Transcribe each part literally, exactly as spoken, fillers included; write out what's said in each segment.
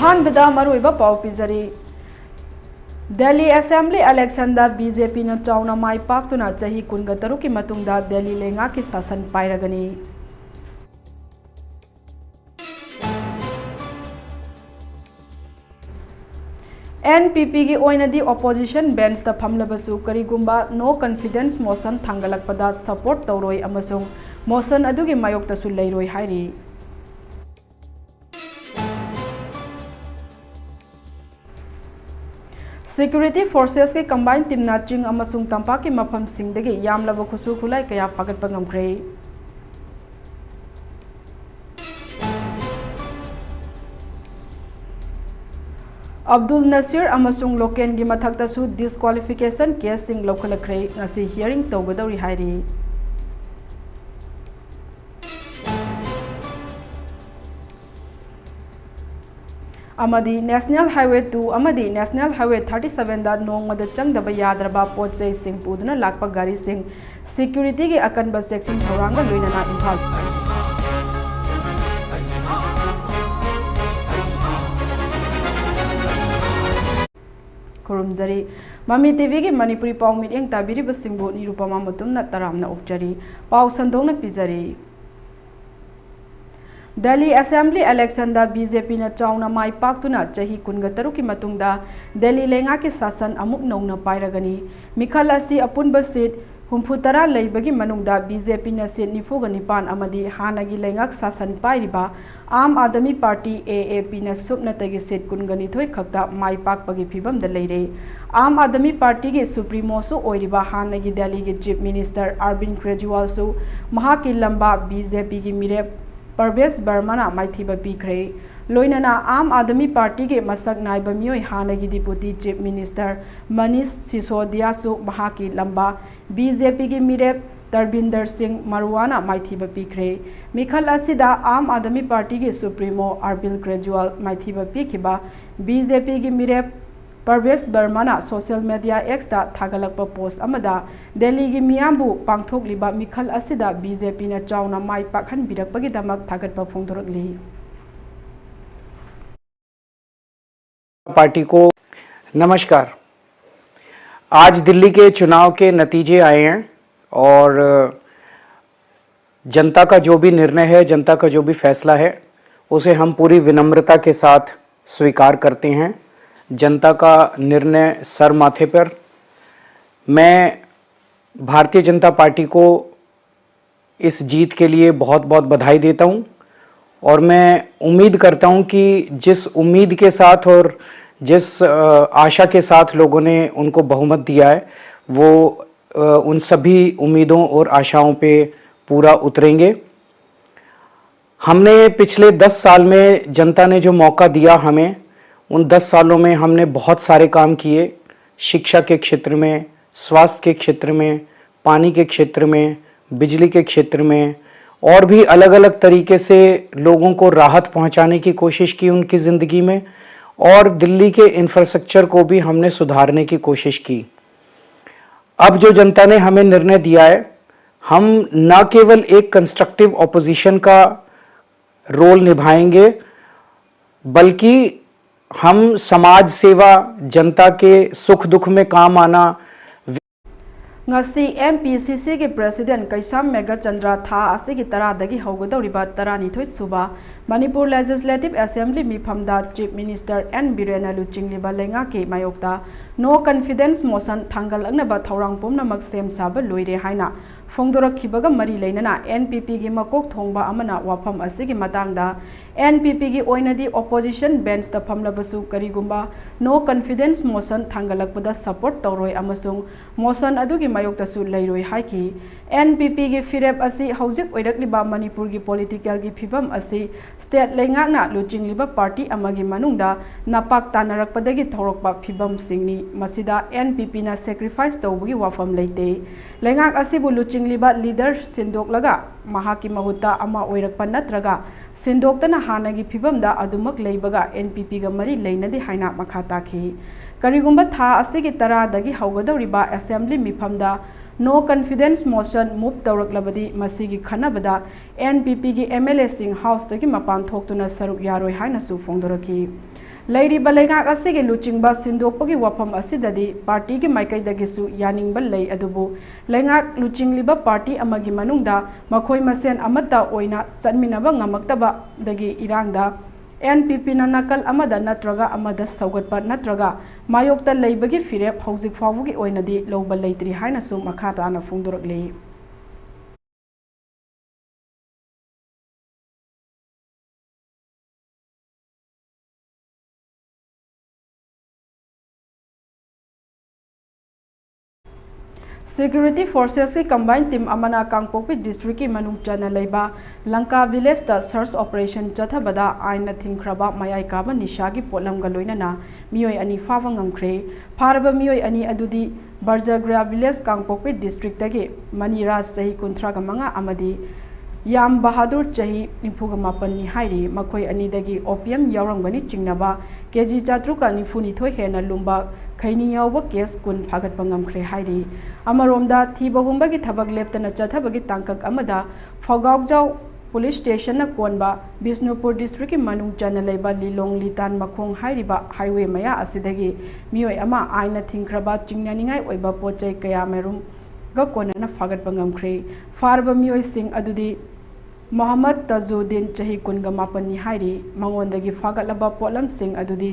ꯑꯍꯥꯟꯕꯗ ꯃꯔꯨꯑꯣꯏꯕ ꯄꯥꯎ ꯄꯤꯖꯔꯤ꯫ ꯗꯦꯜꯂꯤ ꯑꯦꯁꯦꯝꯕ꯭ꯂꯤ ꯏꯂꯦꯛꯁꯟꯗ ꯕꯤ ꯖꯦ ꯄꯤꯅ ꯆꯥꯎꯅ ꯃꯥꯏ ꯄꯥꯛꯇꯨꯅ ꯆꯍꯤ ꯀꯨꯟꯒ ꯇꯔꯨꯛꯀꯤ ꯃꯇꯨꯡꯗ ꯗꯦꯜꯂꯤ ꯂꯩꯉꯥꯛꯀꯤ ꯁꯥꯁꯟ ꯄꯥꯏꯔꯒꯅꯤ꯫ ꯑꯦꯟ ꯄꯤ ꯄꯤꯒꯤ ꯑꯣꯏꯅꯗꯤ ꯑꯣꯄꯣꯖꯤꯁꯟ ꯕꯦꯟꯆꯇ ꯐꯝꯂꯕꯁꯨ ꯀꯔꯤꯒꯨꯝꯕ no confidence motion ꯊꯥꯡꯒꯠꯂꯛꯄꯗ support ꯇꯧꯔꯣꯏ ꯑꯃꯁꯨꯡ motion ꯑꯗꯨꯒꯤ ꯃꯥꯌꯣꯛꯇꯁꯨ ꯂꯩꯔꯣꯏ ꯍꯥꯏꯔꯤ꯫ Security forcesꯀꯤ combined teamꯅ ꯆꯤꯡ ꯑꯃꯁꯨꯡ ꯇꯝꯄꯥꯛꯀꯤ ꯃꯐꯝꯁꯤꯡꯗꯒꯤ ꯌꯥꯝꯂꯕ ꯈꯨꯠꯁꯨ ꯈꯨꯠꯂꯥꯏ ꯀꯌꯥ ꯐꯥꯒꯠꯄ ꯉꯝꯈ꯭ꯔꯦ꯫ ꯑꯕꯗꯨꯜ ꯅꯁꯤꯔ ꯑꯃꯁꯨꯡ ꯂꯣꯀꯦꯟꯒꯤ ꯃꯊꯛꯇꯁꯨ disqualification caseꯁꯤꯡ ꯂꯧꯈꯠꯂꯛꯈ꯭ꯔꯦ꯫ ꯉꯁꯤ hearing ꯇꯧꯒꯗꯧꯔꯤ ꯍꯥꯏꯔꯤ꯫ ꯑꯃꯗꯤ National Highway two ꯑꯃꯗꯤ National Highway thirty sevenꯗ ꯅꯣꯡꯃꯗ ꯆꯪꯗꯕ ꯌꯥꯗ꯭ꯔꯕ ꯄꯣꯠ ꯆꯩꯁꯤꯡ ꯄꯨꯗꯨꯅ ꯂꯥꯛꯄ ꯒꯥꯔꯤꯁꯤꯡ securityꯒꯤ ꯑꯀꯟꯕ checking ꯊꯧꯔꯥꯡꯒ ꯂꯣꯏꯅꯅ ꯏꯝꯐꯥꯜ꯫ ꯈꯨꯔꯨꯝꯖꯔꯤ꯫ ꯃꯃꯤ ꯇꯤꯚꯤꯒꯤ ꯃꯅꯤꯄꯨꯔꯤ ꯄꯥꯎ ꯃꯤꯠꯌꯦꯡ ꯇꯥꯕꯤꯔꯤꯕꯁꯤꯡꯕꯨ ꯅꯤꯔꯨꯄꯃꯥ ꯃꯨꯇꯨꯝꯅ ꯇꯔꯥꯝꯅ ꯑꯣꯛꯆꯔꯤ꯫ ꯄꯥꯎ ꯁꯟꯗꯣꯛꯅ ꯄꯤꯖꯔꯤ꯫ ꯗꯦꯜꯂꯤ ꯑꯦꯁꯦꯝꯕ꯭ꯂꯤ ꯏꯂꯦꯛꯁꯟꯗ ꯕꯤ ꯖꯦ ꯄꯤꯅ ꯆꯥꯎꯅ ꯃꯥꯏ ꯄꯥꯛꯇꯨꯅ ꯆꯍꯤ ꯀꯨꯟꯒ ꯇꯔꯨꯛꯀꯤ ꯃꯇꯨꯡꯗ ꯗꯦꯜꯂꯤ ꯂꯩꯉꯥꯛꯀꯤ ꯁꯥꯁꯟ ꯑꯃꯨꯛ ꯅꯧꯅ ꯄꯥꯏꯔꯒꯅꯤ꯫ ꯃꯤꯈꯜ ꯑꯁꯤ ꯑꯄꯨꯟꯕ seat ꯍꯨꯝꯐꯨꯇꯔꯥ ꯂꯩꯕꯒꯤ ꯃꯅꯨꯡꯗ ꯕꯤ ꯖꯦ ꯄꯤꯅ seat ꯅꯤꯐꯨꯒ ꯅꯤꯄꯥꯟ ꯑꯃꯗꯤ ꯍꯥꯟꯅꯒꯤ ꯂꯩꯉꯥꯛ ꯁꯥꯁꯟ ꯄꯥꯏꯔꯤꯕ ꯑꯥꯝ ꯑꯥꯗꯃꯤ ꯄꯥꯔꯇꯤ, ꯑꯦ ꯑꯦ ꯄꯤꯅ ꯁꯨꯞꯅꯇꯒꯤ seat ꯀꯨꯟꯒ ꯅꯤꯊꯣꯏ ꯈꯛꯇ ꯃꯥꯏ ꯄꯥꯛꯄꯒꯤ ꯐꯤꯚꯝꯗ ꯂꯩꯔꯦ꯫ ꯑꯥꯝ ꯑꯥꯗꯃꯤ ꯄꯥꯔꯇꯤꯒꯤ ꯁꯨꯄ꯭ꯔꯤꯃꯣꯁꯨ ꯑꯣꯏꯔꯤꯕ ꯍꯥꯟꯅꯒꯤ ꯗꯦꯜꯂꯤꯒꯤ ꯆꯤꯐ ꯃꯤꯅꯤꯁꯇꯔ ꯑꯔꯕꯤꯟ ꯀ꯭ꯔꯦꯖꯤꯋꯥꯜꯁꯨ ꯃꯍꯥꯛꯀꯤ ꯂꯝꯕꯥ ꯕꯤ ꯖꯦ ꯄꯤꯒꯤ ꯃꯤꯔꯦꯞ ꯄꯔꯕꯦꯁ ꯕꯔꯃꯥꯅ ꯃꯥꯏꯊꯤꯕ ꯄꯤꯈ꯭ꯔꯦ꯫ ꯂꯣꯏꯅꯅ ꯑꯥꯝ ꯑꯥꯗꯃꯤ ꯄꯥꯔꯇꯤꯒꯤ ꯃꯁꯛ ꯅꯥꯏꯕ ꯃꯤꯑꯣꯏ ꯍꯥꯟꯅꯒꯤ ꯗꯤꯄꯨꯇꯤ ꯆꯤꯐ ꯃꯤꯅꯤꯁꯇꯔ ꯃꯅꯤꯁ ꯁꯤꯁꯣꯗꯤꯌꯥꯁꯨ ꯃꯍꯥꯛꯀꯤ ꯂꯝꯕꯥ ꯕꯤ ꯖꯦ ꯄꯤꯒꯤ ꯃꯤꯔꯦꯞ ꯇꯔꯕꯤꯟꯗꯔ ꯁꯤꯡ ꯃꯔꯨꯋꯥꯅ ꯃꯥꯏꯊꯤꯕ ꯄꯤꯈ꯭ꯔꯦ꯫ ꯃꯤꯈꯜ ꯑꯁꯤꯗ ꯑꯥꯝ ꯑꯥꯗꯃꯤ ꯄꯥꯔꯇꯤꯒꯤ ꯁꯨꯄ꯭ꯔꯤꯃꯣ ꯑꯔꯕꯤꯟ ꯀ꯭ꯔꯦꯖꯤꯋꯥꯜ ꯃꯥꯏꯊꯤꯕ ꯄꯤꯈꯤꯕ ꯕꯤ ꯖꯦ ꯄꯤꯒꯤ ꯃꯤꯔꯦꯞ ꯄꯔꯕꯦꯁ ꯕꯔꯃꯥꯅ social media Xꯇ ꯊꯥꯒꯠꯂꯛꯄ post ꯑꯃꯗ ꯗꯦꯜꯂꯤꯒꯤ ꯃꯤꯌꯥꯝꯕꯨ ꯄꯥꯡꯊꯣꯛꯂꯤꯕ ꯃꯤꯈꯜ ꯑꯁꯤꯗ ꯕꯤ ꯖꯦ ꯄꯤꯅ ꯆꯥꯎꯅ ꯃꯥꯏ ꯄꯥꯛꯍꯟꯕꯤꯔꯛꯄꯒꯤꯗꯃꯛ ꯊꯥꯒꯠꯄ ꯐꯣꯡꯗꯣꯔꯛꯂꯤ꯫ पार्टी को नमस्कार। आज दिल्ली के चुनाव के नतीजे आए हैं और जनता का जो भी निर्णय है, जनता का जो भी फैसला है, उसे हम पूरी विनम्रता के साथ स्वीकार करते हैं। जनता का निर्णय सर माथे पर। मैं भारतीय जनता पार्टी को इस जीत के लिए बहुत बहुत बधाई देता हूं और मैं उम्मीद करता हूं कि जिस उम्मीद के साथ और जिस अ, आशा के साथ लोगों ने उनको बहुमत दिया है, वो अ, उन सभी उम्मीदों और आशाओं पे पूरा उतरेंगे। हमने पिछले दस साल में जनता ने जो मौका दिया हमें, उन दस सालों में हमने बहुत सारे काम किए। शिक्षा के क्षेत्र में, स्वास्थ्य के क्षेत्र में, पानी के क्षेत्र में, बिजली के क्षेत्र में और भी अलग-अलग तरीके से लोगों को राहत पहुंचाने की कोशिश की उनकी ज़िंदगी में और दिल्ली के इंफ्रास्ट्रक्चर को भी हमने सुधारने की कोशिश की। अब जो जनता ने हमें निर्णय दिया है, हम न केवल एक कंस्ट्रक्टिव ऑपोजिशन का रोल निभाएंगे, बल्कि हम समाज सेवा, जनता के सुख दुख में काम आना, ꯉꯁꯤ ꯑꯦꯝ ꯄꯤ ꯁꯤ ꯁꯤꯒꯤ ꯄ꯭ꯔꯦꯁꯤꯗꯦꯟꯠ ꯀꯩꯁꯥꯝ ꯃꯦꯘꯆꯟꯗ꯭ꯔ ꯊꯥ ꯑꯁꯤꯒꯤ ꯇꯔꯥꯗꯒꯤ ꯍꯧꯒꯗꯧꯔꯤꯕ ꯇꯔꯥꯅꯤꯊꯣꯏ ꯁꯨꯕ ꯃꯅꯤꯄꯨꯔ ꯂꯦꯖꯤꯁꯂꯦꯇꯤꯚ ꯑꯦꯁꯦꯝꯕ꯭ꯂꯤ ꯃꯤꯐꯝꯗ ꯆꯤꯐ ꯃꯤꯅꯤꯁꯇꯔ ꯑꯦꯟ ꯕꯤꯔꯦꯟꯅ ꯂꯨꯆꯤꯡꯂꯤꯕ ꯂꯩꯉꯥꯛꯀꯤ ꯃꯥꯌꯣꯛꯇ ꯅꯣ ꯀꯟꯐꯤꯗꯦꯟꯁ ꯃꯣꯁꯟ ꯊꯥꯡꯒꯠꯂꯛꯅꯕ ꯊꯧꯔꯥꯡ ꯄꯨꯝꯅꯃꯛ ꯁꯦꯝ ꯁꯥꯕ ꯂꯣꯏꯔꯦ ꯍꯥꯏꯅ ꯐꯣꯡꯗꯣꯔꯛꯈꯤꯕꯒ ꯃꯔꯤ ꯂꯩꯅꯅ ꯑꯦꯟ ꯄꯤ ꯄꯤꯒꯤ ꯃꯀꯣꯛ ꯊꯣꯡꯕ ꯑꯃꯅ ꯋꯥꯐꯝ ꯑꯁꯤꯒꯤ ꯃꯇꯥꯡꯗ ꯑꯦꯟ ꯄꯤ ꯄꯤꯒꯤ ꯑꯣꯏꯅꯗꯤ ꯑꯣꯄꯣꯖꯤꯁꯟ ꯕꯦꯟꯆꯇ ꯐꯝꯂꯕꯁꯨ ꯀꯔꯤꯒꯨꯝꯕ ꯅꯣ ꯀꯟꯐꯤꯗꯦꯟꯁ ꯃꯣꯁꯟ ꯊꯥꯡꯒꯠꯂꯛꯄꯗ ꯁꯄꯣꯔꯠ ꯇꯧꯔꯣꯏ ꯑꯃꯁꯨꯡ ꯃꯣꯁꯟ ꯑꯗꯨꯒꯤ ꯃꯥꯌꯣꯛꯇꯁꯨ ꯂꯩꯔꯣꯏ ꯍꯥꯏꯈꯤ꯫ ꯑꯦꯟ ꯄꯤ ꯄꯤꯒꯤ ꯐꯤꯔꯦꯞ ꯑꯁꯤ ꯍꯧꯖꯤꯛ ꯑꯣꯏꯔꯛꯂꯤꯕ ꯃꯅꯤꯄꯨꯔꯒꯤ ꯄꯣꯂꯤꯇꯤꯀꯦꯜꯒꯤ ꯐꯤꯕꯝ ꯑꯁꯤ ꯁ꯭ꯇꯦꯠ ꯂꯩꯉꯥꯛꯅ ꯂꯨꯆꯤꯡꯂꯤꯕ ꯄꯥꯔꯇꯤ ꯑꯃꯒꯤ ꯃꯅꯨꯡꯗ ꯅꯄꯥꯛ ꯇꯥꯅꯔꯛꯄꯗꯒꯤ ꯊꯣꯔꯛꯄ ꯐꯤꯕꯝꯁꯤꯡꯅꯤ꯫ ꯃꯁꯤꯗ ꯑꯦꯟ ꯄꯤ ꯄꯤꯅ ꯁꯦꯀ꯭ꯔꯤꯐꯥꯏꯁ ꯇꯧꯕꯒꯤ ꯋꯥꯐꯝ ꯂꯩꯇꯦ꯫ ꯂꯩꯉꯥꯛ ꯑꯁꯤꯕꯨ ꯂꯨꯆꯤꯡꯂꯤꯕ ꯂꯤꯗꯔ ꯁꯤꯟꯗꯣꯛꯂꯒ ꯃꯍꯥꯛꯀꯤ ꯃꯍꯨꯠꯇ ꯑꯃ ꯑꯣꯏꯔꯛꯄ ꯅꯠꯇ꯭ꯔꯒ ꯁꯤꯟꯗꯣꯛꯇꯅ ꯍꯥꯟꯅꯒꯤ ꯐꯤꯕꯝꯗ ꯑꯗꯨꯃꯛ ꯂꯩꯕꯒ ꯑꯦꯟ ꯄꯤ ꯄꯤꯒ ꯃꯔꯤ ꯂꯩꯅꯗꯦ ꯍꯥꯏꯅ ꯃꯈꯥ ꯇꯥꯈꯤ꯫ ꯀꯔꯤꯒꯨꯝꯕ ꯊꯥ ꯑꯁꯤꯒꯤ ꯇꯔꯥꯗꯒꯤ ꯍꯧꯒꯗꯧꯔꯤꯕ ꯑꯦꯁꯦꯝꯕ꯭ꯂꯤ ꯃꯤꯐꯝꯗ ꯅꯣ ꯀꯟꯐꯤꯗꯦꯟꯁ ꯃꯣꯁꯟ ꯃꯨꯚ ꯇꯧꯔꯛꯂꯕꯗꯤ ꯃꯁꯤꯒꯤ ꯈꯟꯅꯕꯗ ꯑꯦꯟ ꯄꯤ ꯄꯤꯒꯤ ꯑꯦꯝ ꯑꯦꯜ ꯑꯦꯁꯤꯡ ꯍꯥꯎꯁꯇꯒꯤ ꯃꯄꯥꯟ ꯊꯣꯛꯇꯨꯅ ꯁꯔꯨꯛ ꯌꯥꯔꯣꯏ ꯍꯥꯏꯅꯁꯨ ꯐꯣꯡꯗꯣꯔꯛꯈꯤ꯫ ꯂꯩꯔꯤꯕ ꯂꯩꯉꯥꯛ ꯑꯁꯤꯒꯤ ꯂꯨꯆꯤꯡꯕ ꯁꯤꯟꯗꯣꯛꯄꯒꯤ ꯋꯥꯐꯝ ꯑꯁꯤꯗꯗꯤ ꯄꯥꯔꯇꯤꯒꯤ ꯃꯥꯏꯀꯩꯗꯒꯤꯁꯨ ꯌꯥꯅꯤꯡꯕ ꯂꯩ, ꯑꯗꯨꯕꯨ ꯂꯩꯉꯥꯛ ꯂꯨꯆꯤꯡꯂꯤꯕ ꯄꯥꯔꯇꯤ ꯑꯃꯒꯤ ꯃꯅꯨꯡꯗ ꯃꯈꯣꯏ ꯃꯁꯦꯟ ꯑꯃꯠꯇ ꯑꯣꯏꯅ ꯆꯠꯃꯤꯟꯅꯕ ꯉꯝꯃꯛꯇꯕꯗꯒꯤ ꯏꯔꯥꯡꯗ ꯑꯦꯟ ꯄꯤ ꯄꯤꯅ ꯅꯥꯀꯜ ꯑꯃꯗ ꯅꯠꯇ꯭ꯔꯒ ꯑꯃꯗ ꯁꯧꯒꯠꯄ ꯅꯠꯇ꯭ꯔꯒ ꯃꯥꯌꯣꯛꯇ ꯂꯩꯕꯒꯤ ꯐꯤꯔꯦꯞ ꯍꯧꯖꯤꯛ ꯐꯥꯎꯕꯒꯤ ꯑꯣꯏꯅꯗꯤ ꯂꯧꯕ ꯂꯩꯇ꯭ꯔꯤ ꯍꯥꯏꯅꯁꯨ ꯃꯈꯥ ꯇꯥꯅ ꯐꯣꯡꯗꯣꯔꯛꯂꯤ꯫ Security Forcesꯀꯤ combined team ꯑꯃꯅ ꯀꯥꯡꯄꯣꯛꯄꯤ districtꯀꯤ ꯃꯅꯨꯡ ꯆꯟꯅ ꯂꯩꯕ ꯂꯪꯀꯥ villageꯇ search operation ꯆꯠꯊꯕꯗ ꯑꯥꯏꯟꯅ ꯊꯤꯡꯈ꯭ꯔꯕ ꯃꯌꯥꯏ ꯀꯥꯕ ꯅꯤꯁꯥꯒꯤ ꯄꯣꯠꯂꯝꯒ ꯂꯣꯏꯅꯅ ꯃꯤꯑꯣꯏ ꯑꯅꯤ ꯐꯥꯕ ꯉꯝꯈ꯭ꯔꯦ꯫ ꯐꯥꯔꯕ ꯃꯤꯑꯣꯏ ꯑꯅꯤ ꯑꯗꯨꯗꯤ ꯕꯔꯖꯒ꯭ꯔꯥ village ꯀꯥꯡꯄꯣꯛꯄꯤ districtꯇꯒꯤ ꯃꯅꯤꯔꯥꯖ ꯆꯍꯤ ꯀꯨꯟꯊ꯭ꯔꯥꯒ ꯃꯉꯥ ꯑꯃꯗꯤ ꯌꯥꯝ ꯕꯍꯥꯗꯨꯔ ꯆꯍꯤ ꯅꯤꯐꯨꯒ ꯃꯥꯄꯟꯅꯤ ꯍꯥꯏꯔꯤ꯫ ꯃꯈꯣꯏ ꯑꯅꯤꯗꯒꯤ opium ꯌꯥꯎꯔꯝꯒꯅꯤ ꯆꯤꯡꯅꯕ ꯀꯦꯖꯤ ꯆꯥꯇ꯭ꯔꯨꯛꯀ ꯅꯤꯐꯨꯅꯤꯊꯣꯏ ꯍꯦꯟꯅ ꯂꯨꯝꯕ ꯈꯩꯅꯤ ꯌꯥꯎꯕ case ꯀꯨꯟ ꯐꯥꯒꯠꯄ ꯉꯝꯈ꯭ꯔꯦ ꯍꯥꯏꯔꯤ꯫ ꯑꯃꯔꯣꯝꯗ ꯊꯤꯕ ꯍꯨꯝꯕꯒꯤ ꯊꯕꯛ ꯂꯦꯞꯇꯅ ꯆꯠꯊꯕꯒꯤ ꯇꯥꯡꯀꯛ ꯑꯃꯗ ꯐꯥꯎꯒꯥꯎꯖꯥꯎ police stationꯅ ꯀꯣꯟꯕ ꯕꯤꯁꯅꯨꯄꯨꯔ districtꯀꯤ ꯃꯅꯨꯡ ꯆꯟꯅ ꯂꯩꯕ ꯂꯤꯂꯣꯡ ꯂꯤꯇꯥꯟ ꯃꯈꯣꯡ ꯍꯥꯏꯔꯤꯕ highway ꯃꯌꯥ ꯑꯁꯤꯗꯒꯤ ꯃꯤꯑꯣꯏ ꯑꯃ ꯑꯥꯏꯟꯅ ꯊꯤꯡꯈ꯭ꯔꯕ ꯆꯤꯡꯅꯅꯤꯡꯉꯥꯏ ꯑꯣꯏꯕ ꯄꯣꯠ ꯆꯩ ꯀꯌꯥ ꯃꯔꯨꯝꯒ ꯀꯣꯟꯅꯅ ꯐꯥꯒꯠꯄ ꯉꯝꯈ꯭ꯔꯦ꯫ ꯐꯥꯔꯕ ꯃꯤꯑꯣꯏꯁꯤꯡ ꯑꯗꯨꯗꯤ ꯃꯣꯍꯝꯃꯗ ꯇꯥꯖꯨꯗꯤꯟ ꯆꯍꯤ ꯀꯨꯟꯒ ꯃꯥꯄꯟꯅꯤ ꯍꯥꯏꯔꯤ꯫ ꯃꯉꯣꯟꯗꯒꯤ ꯐꯥꯒꯠꯂꯕ ꯄꯣꯠꯂꯝꯁꯤꯡ ꯑꯗꯨꯗꯤ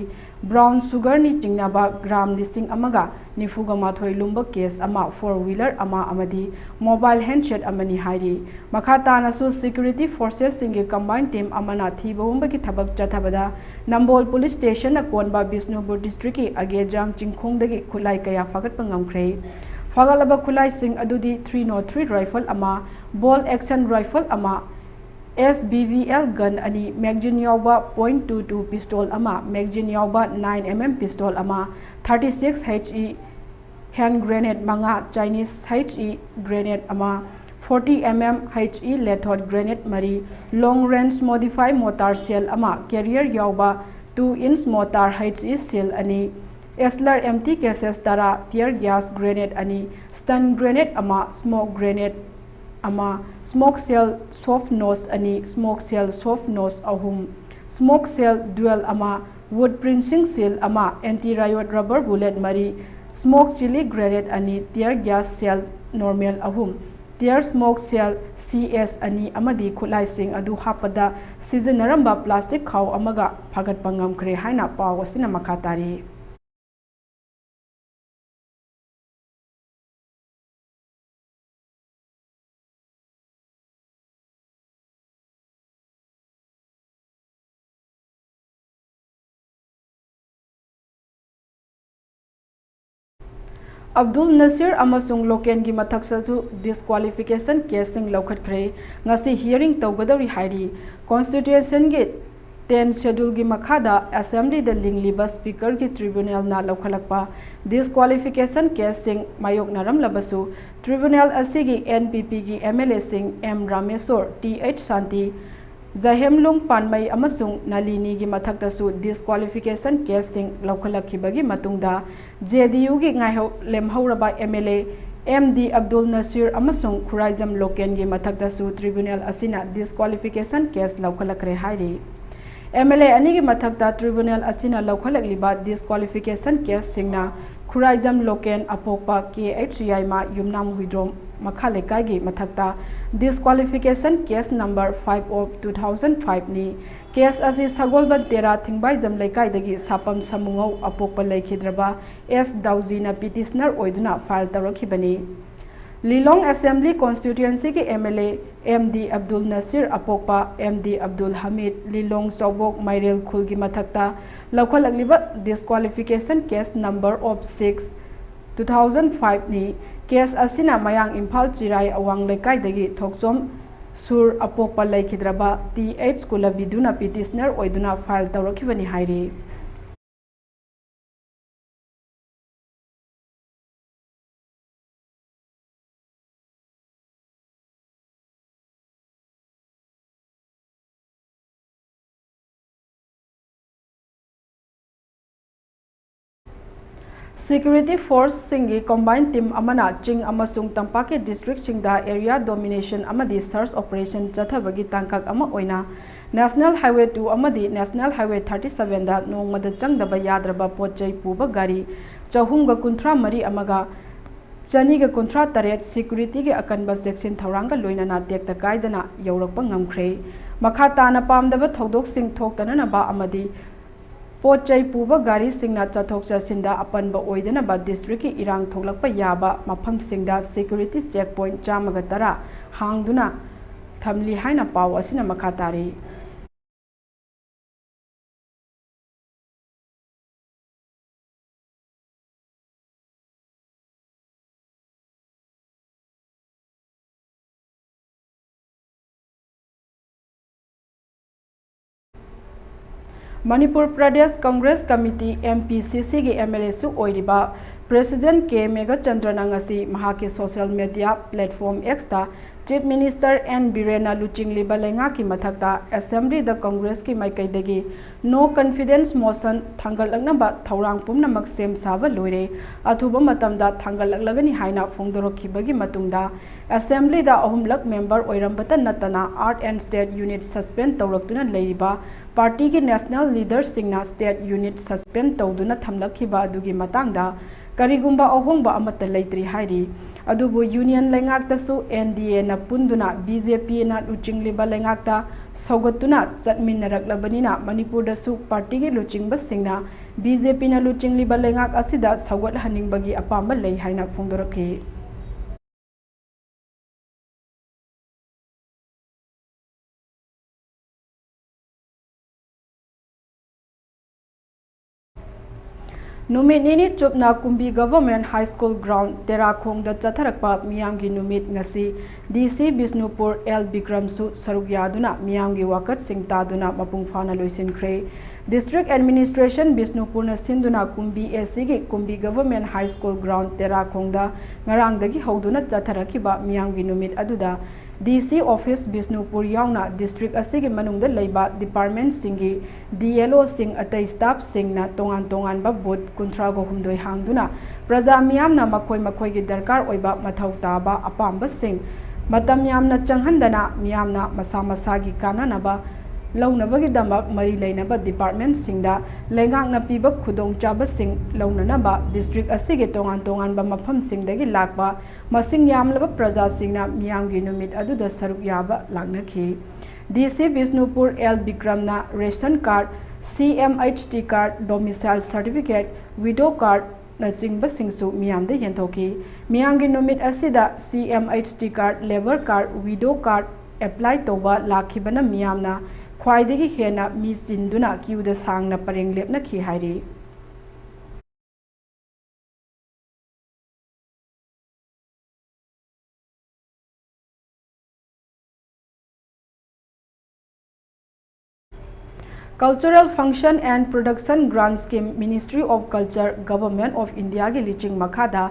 brown sugarꯅꯤ ꯆꯤꯡꯅꯕ gram ꯂꯤꯁꯤꯡ ꯑꯃꯒ ꯅꯤꯐꯨꯒ ꯃꯥꯊꯣꯏ ꯂꯨꯝꯕ case ꯑꯃ, four wheeler ꯑꯃ ꯑꯃꯗꯤ mobile handset ꯑꯃꯅꯤ ꯍꯥꯏꯔꯤ꯫ ꯃꯈꯥ ꯇꯥꯅꯁꯨ security forcesꯁꯤꯡꯒꯤ combined team ꯑꯃꯅ ꯊꯤꯕ ꯍꯨꯝꯕꯒꯤ ꯊꯕꯛ ꯆꯠꯊꯕꯗ ꯅꯝꯕꯣꯜ police stationꯅ ꯀꯣꯟꯕ ꯕꯤꯁꯅꯨꯄꯨꯔ districtꯀꯤ ꯑꯒꯦꯖꯥꯡ ꯆꯤꯡꯈꯣꯡꯗꯒꯤ ꯈꯨꯠꯂꯥꯏ ꯀꯌꯥ ꯐꯥꯒꯠꯄ ꯉꯝꯈ꯭ꯔꯦ꯫ ꯐꯥꯒꯠꯂꯕ ꯈꯨꯠꯂꯥꯏꯁꯤꯡ ꯑꯗꯨꯗꯤ three nought three rifle ꯑꯃ, bolt action rifle ꯑꯃ, S B V L gun ꯑꯅꯤ, magazine ꯌꯥꯎꯕ point two two pistol ꯑꯃ, magazine ꯌꯥꯎꯕ nine M M pistol ꯑꯃ, thirty six H E hand grenade ꯃꯉꯥ, Chinese H E grenade ꯑꯃ, forty M M H E lethal grenade ꯃꯔꯤ, long range modified mortar shell ꯑꯃ, carrier ꯌꯥꯎꯕ two inch mortar H E shell ꯑꯅꯤ, Asler empty cases ꯇꯔꯥ, tear gas grenade ꯑꯅꯤ, stun grenade ꯑꯃ, smoke grenade ꯑꯃ, smoke shell soft nose ꯑꯅꯤ, smoke shell soft nose ꯑꯍꯨꯝ, smoke shell dual ꯑꯃ, Wood pressing seal ꯑꯃ, anti riot rubber bullet ꯃꯔꯤ, smoke chili grenade ꯑꯅꯤ, tear gas shell normal ꯑꯍꯨꯝ, tear smoke shell C S ꯑꯅꯤ ꯑꯃꯗꯤ ꯈꯨꯠꯂꯥꯏꯁꯤꯡ ꯑꯗꯨ ꯍꯥꯞꯄꯗ ꯁꯤꯖꯤꯟꯅꯔꯝꯕ plastic ꯈꯥꯎ ꯑꯃꯒ ꯐꯥꯒꯠꯄ ꯉꯝꯈ꯭ꯔꯦ ꯍꯥꯏꯅ ꯄꯥꯎ ꯑꯁꯤꯅ ꯃꯈꯥ ꯇꯥꯔꯤ꯫ ꯑꯕꯗꯨꯜ ꯅꯁꯤꯔ ꯑꯃꯁꯨꯡ ꯂꯣꯀꯦꯟꯒꯤ ꯃꯊꯛꯇꯁꯨ disqualification caseꯁꯤꯡ ꯂꯧꯈꯠꯈ꯭ꯔꯦ꯫ ꯉꯁꯤ hearing ꯇꯧꯒꯗꯧꯔꯤ ꯍꯥꯏꯔꯤ꯫ Constitutionꯒꯤ ten scheduleꯒꯤ ꯃꯈꯥꯗ assemblyꯗ ꯂꯤꯡꯂꯤꯕ speakerꯒꯤ tribunalꯅ ꯂꯧꯈꯠꯂꯛꯄ disqualification caseꯁꯤꯡ ꯃꯥꯌꯣꯛꯅꯔꯝꯂꯕꯁꯨ, tribunal ꯑꯁꯤꯒꯤ NPPꯒꯤ MLAꯁꯤꯡ M ꯔꯥꯃꯦꯁꯣꯔ, TH ꯁꯥꯟꯇꯤ, ꯖꯍꯦꯝꯂꯨꯡ ꯄꯥꯟꯃꯩ ꯑꯃꯁꯨꯡ ꯅꯂꯤꯅꯤꯒꯤ ꯃꯊꯛꯇꯁꯨ disqualification caseꯁꯤꯡ ꯂꯧꯈꯠꯂꯛꯈꯤꯕꯒꯤ ꯃꯇꯨꯡꯗ, JDUꯒꯤ ꯉꯥꯏꯍꯧ ꯂꯦꯝꯍꯧꯔꯕ MLA M D ꯑꯕꯗꯨꯜ ꯅꯁꯤꯔ ꯑꯃꯁꯨꯡ ꯈꯨꯔꯥꯏꯖꯝ ꯂꯣꯀꯦꯟꯒꯤ ꯃꯊꯛꯇꯁꯨ tribunal ꯑꯁꯤꯅ disqualification case ꯂꯧꯈꯠꯂꯛꯈ꯭ꯔꯦ ꯍꯥꯏꯔꯤ꯫ MLA ꯑꯅꯤꯒꯤ ꯃꯊꯛꯇ tribunal ꯑꯁꯤꯅ ꯂꯧꯈꯠꯂꯛꯂꯤꯕ disqualification caseꯁꯤꯡꯅ ꯈꯨꯔꯥꯏꯖꯝ ꯂꯣꯀꯦꯟ ꯑꯄꯣꯛꯄ KH ꯌꯥꯏꯃ ꯌꯨꯝꯅꯥꯝ ꯍꯨꯏꯗ꯭ꯔꯣꯝ ꯃꯈꯥ ꯂꯩꯀꯥꯏꯒꯤ ꯃꯊꯛꯇ disqualification case number five of two thousand five ꯅꯤ꯫ Case ꯑꯁꯤ ꯁꯒꯣꯜꯕꯟ ꯇꯦꯔꯥ ꯊꯤꯡꯕꯥꯏꯖꯝ ꯂꯩꯀꯥꯏꯗꯒꯤ ꯁꯥꯄꯝ ꯁꯃꯨꯉꯧ ꯑꯄꯣꯛꯄ ꯂꯩꯈꯤꯗ꯭ꯔꯕ S ꯗꯥꯎꯖꯤꯅ petitioner ꯑꯣꯏꯗꯨꯅ file ꯇꯧꯔꯛꯈꯤꯕꯅꯤ꯫ ꯂꯤꯂꯣꯡ Assembly Constituencyꯒꯤ MLA M D Abdul ꯅꯁꯤꯔ ꯑꯄꯣꯛꯄ M D ꯑꯕꯗꯨꯜ ꯍꯃꯤꯗ ꯂꯤꯂꯣꯡ ꯆꯥꯎꯕꯣꯛ ꯃꯥꯏꯔꯦꯜ ꯈꯨꯜꯒꯤ ꯃꯊꯛꯇ ꯂꯧꯈꯠꯂꯛꯂꯤꯕ disqualification case number of six two thousand five ꯅꯤ꯫ Case ꯑꯁꯤꯅ ꯃꯌꯥꯡ ꯏꯝꯐꯥꯜ ꯆꯤꯔꯥꯏ ꯑꯋꯥꯡ ꯂꯩꯀꯥꯏꯗꯒꯤ ꯊꯣꯛꯆꯣꯝ ꯁꯨꯔ ꯑꯄꯣꯛꯄ ꯂꯩꯈꯤꯗ꯭ꯔꯕ TH ꯀꯨꯂꯕꯤꯗꯨꯅ petitioner ꯑꯣꯏꯗꯨꯅ file ꯇꯧꯔꯛꯈꯤꯕꯅꯤ ꯍꯥꯏꯔꯤ꯫ Security forceꯁꯤꯡꯒꯤ combined team ꯑꯃꯅ ꯆꯤꯡ ꯑꯃꯁꯨꯡ ꯇꯝꯄꯥꯛꯀꯤ districtꯁꯤꯡꯗ area domination ꯑꯃꯗꯤ search operation ꯆꯠꯊꯕꯒꯤ ꯇꯥꯡꯀꯛ ꯑꯃ ꯑꯣꯏꯅ National Highway two ꯑꯃꯗꯤ National Highway thirty seven ꯗ ꯅꯣꯡꯃꯗ ꯆꯪꯗꯕ ꯌꯥꯗ꯭ꯔꯕ ꯄꯣꯠ ꯆꯩ ꯄꯨꯕ ꯒꯥꯔꯤ ꯆꯍꯨꯝꯒ ꯀꯨꯟꯊ꯭ꯔꯥ ꯃꯔꯤ ꯑꯃꯒ ꯆꯅꯤꯒ ꯀꯨꯟꯊ꯭ꯔꯥ ꯇꯔꯦꯠ security ꯒꯤ ꯑꯀꯟꯕ ꯆꯦꯛꯁꯤꯟ ꯊꯧꯔꯥꯡꯒ ꯂꯣꯏꯅꯅ ꯇꯦꯛꯇ ꯀꯥꯏꯗꯅ ꯌꯧꯔꯛꯄ ꯉꯝꯈ꯭ꯔꯦ꯫ ꯃꯈꯥ ꯇꯥꯅ ꯄꯥꯝꯗꯕ ꯊꯧꯗꯣꯛꯁꯤꯡ ꯊꯣꯛꯇꯅꯅꯕ ꯑꯃꯗꯤ ꯄꯣꯠ ꯆꯩ ꯄꯨꯕ ꯒꯥꯔꯤꯁꯤꯡꯅ ꯆꯠꯊꯣꯛ ꯆꯠꯁꯤꯟꯗ ꯑꯄꯟꯕ ꯑꯣꯏꯗꯅꯕ district ꯀꯤ ꯏꯔꯥꯡ ꯊꯣꯛꯂꯛꯄ ꯌꯥꯕ ꯃꯐꯝꯁꯤꯡꯗ security check point ꯆꯥꯝꯃꯒ ꯇꯔꯥ ꯍꯥꯡꯗꯨꯅ ꯊꯝꯂꯤ ꯍꯥꯏꯅ ꯄꯥꯎ ꯑꯁꯤꯅ ꯃꯈꯥ ꯇꯥꯔꯤ꯫ Manipur Pradesh Congress committee, M P C C ꯒꯤ M L A ꯁꯨ ꯑꯣꯏꯔꯤꯕ President K ꯃꯦꯘꯆꯟꯗ꯭ꯔꯅ ꯉꯁꯤ ꯃꯍꯥꯛꯀꯤ social media platform X ꯇ Chief Minister N ꯕꯤꯔꯦꯟꯅ ꯂꯨꯆꯤꯡꯂꯤꯕ ꯂꯩꯉꯥꯛꯀꯤ ꯃꯊꯛꯇ Assembly ꯗ ꯀꯪꯒ꯭ꯔꯦꯁꯀꯤ ꯃꯥꯏꯀꯩꯗꯒꯤ no confidence motion ꯊꯥꯡꯒꯠꯂꯛꯅꯕ ꯊꯧꯔꯥꯡ ꯄꯨꯝꯅꯃꯛ ꯁꯦꯝ ꯁꯥꯕ ꯂꯣꯏꯔꯦ, ꯑꯊꯨꯕ ꯃꯇꯝꯗ ꯊꯥꯡꯒꯠꯂꯛꯂꯒꯅꯤ ꯍꯥꯏꯅ ꯐꯣꯡꯗꯣꯔꯛꯈꯤꯕꯒꯤ ꯃꯇꯨꯡꯗ, Assembly ꯗ ꯑꯍꯨꯝꯂꯛ member ꯑꯣꯏꯔꯝꯕꯇ ꯅꯠꯇꯅ Art and State Unit suspend ꯇꯧꯔꯛꯇꯨꯅ ꯂꯩꯔꯤꯕ party ꯒꯤ national leader ꯁꯤꯡꯅ state unit suspend ꯇꯧꯗꯨꯅ ꯊꯝꯂꯛꯈꯤꯕ ꯑꯗꯨꯒꯤ ꯃꯇꯥꯡꯗ ꯀꯔꯤꯒꯨꯝꯕ ꯑꯍꯣꯡꯕ ꯑꯃꯠꯇ ꯂꯩꯇ꯭ꯔꯤ ꯍꯥꯏꯔꯤ꯫ ꯑꯗꯨꯕꯨ Union ꯂꯩꯉꯥꯛꯇꯁꯨ N D A ꯅ ꯄꯨꯟꯗꯨꯅ B J P ꯅ ꯂꯨꯆꯤꯡꯂꯤꯕ ꯂꯩꯉꯥꯛꯇ ꯁꯧꯒꯠꯇꯨꯅ ꯆꯠꯃꯤꯟꯅꯔꯛꯂꯕꯅꯤꯅ, ꯃꯅꯤꯄꯨꯔꯗꯁꯨ party ꯒꯤ ꯂꯨꯆꯤꯡꯕꯁꯤꯡꯅ B J P ꯅ ꯂꯨꯆꯤꯡꯂꯤꯕ ꯂꯩꯉꯥꯛ ꯑꯁꯤꯗ ꯁꯧꯒꯠꯍꯟꯅꯤꯡꯕꯒꯤ ꯑꯄꯥꯝꯕ ꯂꯩ ꯍꯥꯏꯅ ꯐꯣꯡꯗꯣꯔꯛꯈꯤ꯫ ꯅꯨꯃꯤꯠ ꯅꯤꯅꯤ ꯆꯨꯞꯅ ꯀꯨꯝꯕꯤ Government High School Ground ꯇꯦꯔꯥꯈꯣꯡꯗ ꯆꯠꯊꯔꯛꯄ ꯃꯤꯌꯥꯝꯒꯤ ꯅꯨꯃꯤꯠ ꯉꯁꯤ D C ꯕꯤꯁꯅꯨꯄꯨꯔ L ꯕꯤꯀ꯭ꯔꯝꯁꯨ ꯁꯔꯨꯛ ꯌꯥꯗꯨꯅ ꯃꯤꯌꯥꯝꯒꯤ ꯋꯥꯀꯠꯁꯤꯡ ꯇꯥꯗꯨꯅ ꯃꯄꯨꯡ ꯐꯥꯅ ꯂꯣꯏꯁꯤꯟꯈ꯭ꯔꯦ꯫ District Administration ꯕꯤꯁꯅꯨꯄꯨꯔꯅ ꯁꯤꯟꯗꯨꯅ ꯀꯨꯝꯕꯤ A C ꯒꯤ ꯀꯨꯝꯕꯤ Government High School Ground ꯇꯦꯔꯥꯈꯣꯡꯗ ꯉꯔꯥꯡꯗꯒꯤ ꯍꯧꯗꯨꯅ ꯆꯠꯊꯔꯛꯈꯤꯕ ꯃꯤꯌꯥꯝꯒꯤ ꯅꯨꯃꯤꯠ ꯑꯗꯨꯗ D C office ꯕꯤꯁꯅꯨꯄꯨꯔ ꯌꯥꯎꯅ district ꯑꯁꯤꯒꯤ ꯃꯅꯨꯡꯗ ꯂꯩꯕ department ꯁꯤꯡꯒꯤ D L O ꯁꯤꯡ, ꯑꯇꯩ staff ꯁꯤꯡꯅ ꯇꯣꯉꯥꯟ ꯇꯣꯉꯥꯟꯕ booth ꯀꯨꯟꯊ꯭ꯔꯥꯒ ꯍꯨꯝꯗꯣꯏ ꯍꯥꯡꯗꯨꯅ ꯄ꯭ꯔꯖꯥ ꯃꯤꯌꯥꯝꯅ ꯃꯈꯣꯏ ꯃꯈꯣꯏꯒꯤ ꯗꯔꯀꯥꯔ ꯑꯣꯏꯕ ꯃꯊꯧ ꯇꯥꯕ ꯑꯄꯥꯝꯕꯁꯤꯡ ꯃꯇꯝ ꯌꯥꯝꯅ ꯆꯪꯍꯟꯗꯅ ꯃꯤꯌꯥꯝꯅ ꯃꯁꯥ ꯃꯁꯥꯒꯤ ꯀꯥꯟꯅꯅꯕ ꯂꯧꯅꯕꯒꯤꯗꯃꯛ ꯃꯔꯤ ꯂꯩꯅꯕ ꯗꯤꯄꯥꯔꯠꯃꯦꯟꯠꯁꯤꯡꯗ ꯂꯩꯉꯥꯛꯅ ꯄꯤꯕ ꯈꯨꯗꯣꯡꯆꯥꯕꯁꯤꯡ ꯂꯧꯅꯅꯕ ꯗꯤꯁꯇ꯭ꯔꯤꯛ ꯑꯁꯤꯒꯤ ꯇꯣꯉꯥꯟ ꯇꯣꯉꯥꯟꯕ ꯃꯐꯝꯁꯤꯡꯗꯒꯤ ꯂꯥꯛꯄ ꯃꯁꯤꯡ ꯌꯥꯝꯂꯕ ꯄ꯭ꯔꯖꯥꯁꯤꯡꯅ ꯃꯤꯌꯥꯝꯒꯤ ꯅꯨꯃꯤꯠ ꯑꯗꯨꯗ ꯁꯔꯨꯛ ꯌꯥꯕ ꯂꯥꯛꯅꯈꯤ꯫ ꯗꯤ ꯁꯤ ꯕꯤꯁꯅꯨꯄꯨꯔ ꯑꯦꯜ ꯕꯤꯀ꯭ꯔꯝꯅ ration card, C M H T card, domicile certificate, widow ꯀꯥꯔꯗꯅꯆꯤꯡꯕꯁꯤꯡꯁꯨ ꯃꯤꯌꯥꯝꯗ ꯌꯦꯟꯊꯣꯛꯈꯤ꯫ ꯃꯤꯌꯥꯝꯒꯤ ꯅꯨꯃꯤꯠ ꯑꯁꯤꯗ C M H T card, labour card, widow card apply ꯇꯧꯕ ꯂꯥꯛꯈꯤꯕꯅ ꯃꯤꯌꯥꯝꯅ ꯈ꯭ꯋꯥꯏꯗꯒꯤ ꯍꯦꯟꯅ ꯃꯤ ꯆꯤꯟꯗꯨꯅ ꯀ꯭ꯌꯨꯗ ꯁꯥꯡꯅ ꯄꯔꯦꯡ ꯂꯦꯞꯅꯈꯤ ꯍꯥꯏꯔꯤ꯫ Cultural Function and Production Grant Scheme, Ministry of Culture, Government of India ꯒꯤ ꯂꯨꯆꯤꯡ ꯃꯈꯥꯗ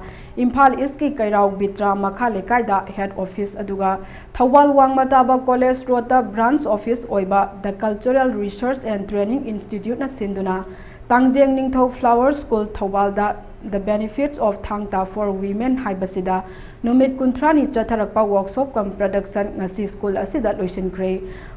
ꯏꯝꯐꯥꯜ ꯏꯁꯀꯤ ꯀꯩꯔꯥꯎ ꯕꯤꯇ꯭ꯔꯥ ꯃꯈꯥ ꯂꯩꯀꯥꯏꯗ ꯍꯦꯗ ꯑꯣꯐꯤꯁ ꯑꯗꯨꯒ ꯊꯧꯕꯥꯜ ꯋꯥꯡꯃ ꯇꯥꯕ ꯀꯣꯂꯦꯖ ꯔꯣꯗꯇ ꯕ꯭ꯔꯥꯟꯆ ꯑꯣꯐꯤꯁ ꯑꯣꯏꯕ The Cultural Research and Training Institute ꯅ ꯁꯤꯟꯗꯨꯅ ꯇꯥꯡꯖꯦꯡ ꯅꯤꯡꯊꯧ ꯐ꯭ꯂꯥꯋꯔ ꯁ꯭ꯀꯨꯜ ꯊꯧꯕꯥꯜꯗ The Benefits of Thang Ta for Women ꯍꯥꯏꯕꯁꯤꯗ ꯅꯨꯃꯤꯠ ꯀꯨꯟꯊ꯭ꯔꯥꯅꯤ ꯆꯠꯊꯔꯛꯄ workshop cum production ꯉꯁꯤ ꯁ꯭ꯀꯨꯜ ꯑꯁꯤꯗ ꯂꯣꯏꯁꯤꯟꯈ꯭ꯔꯦ꯫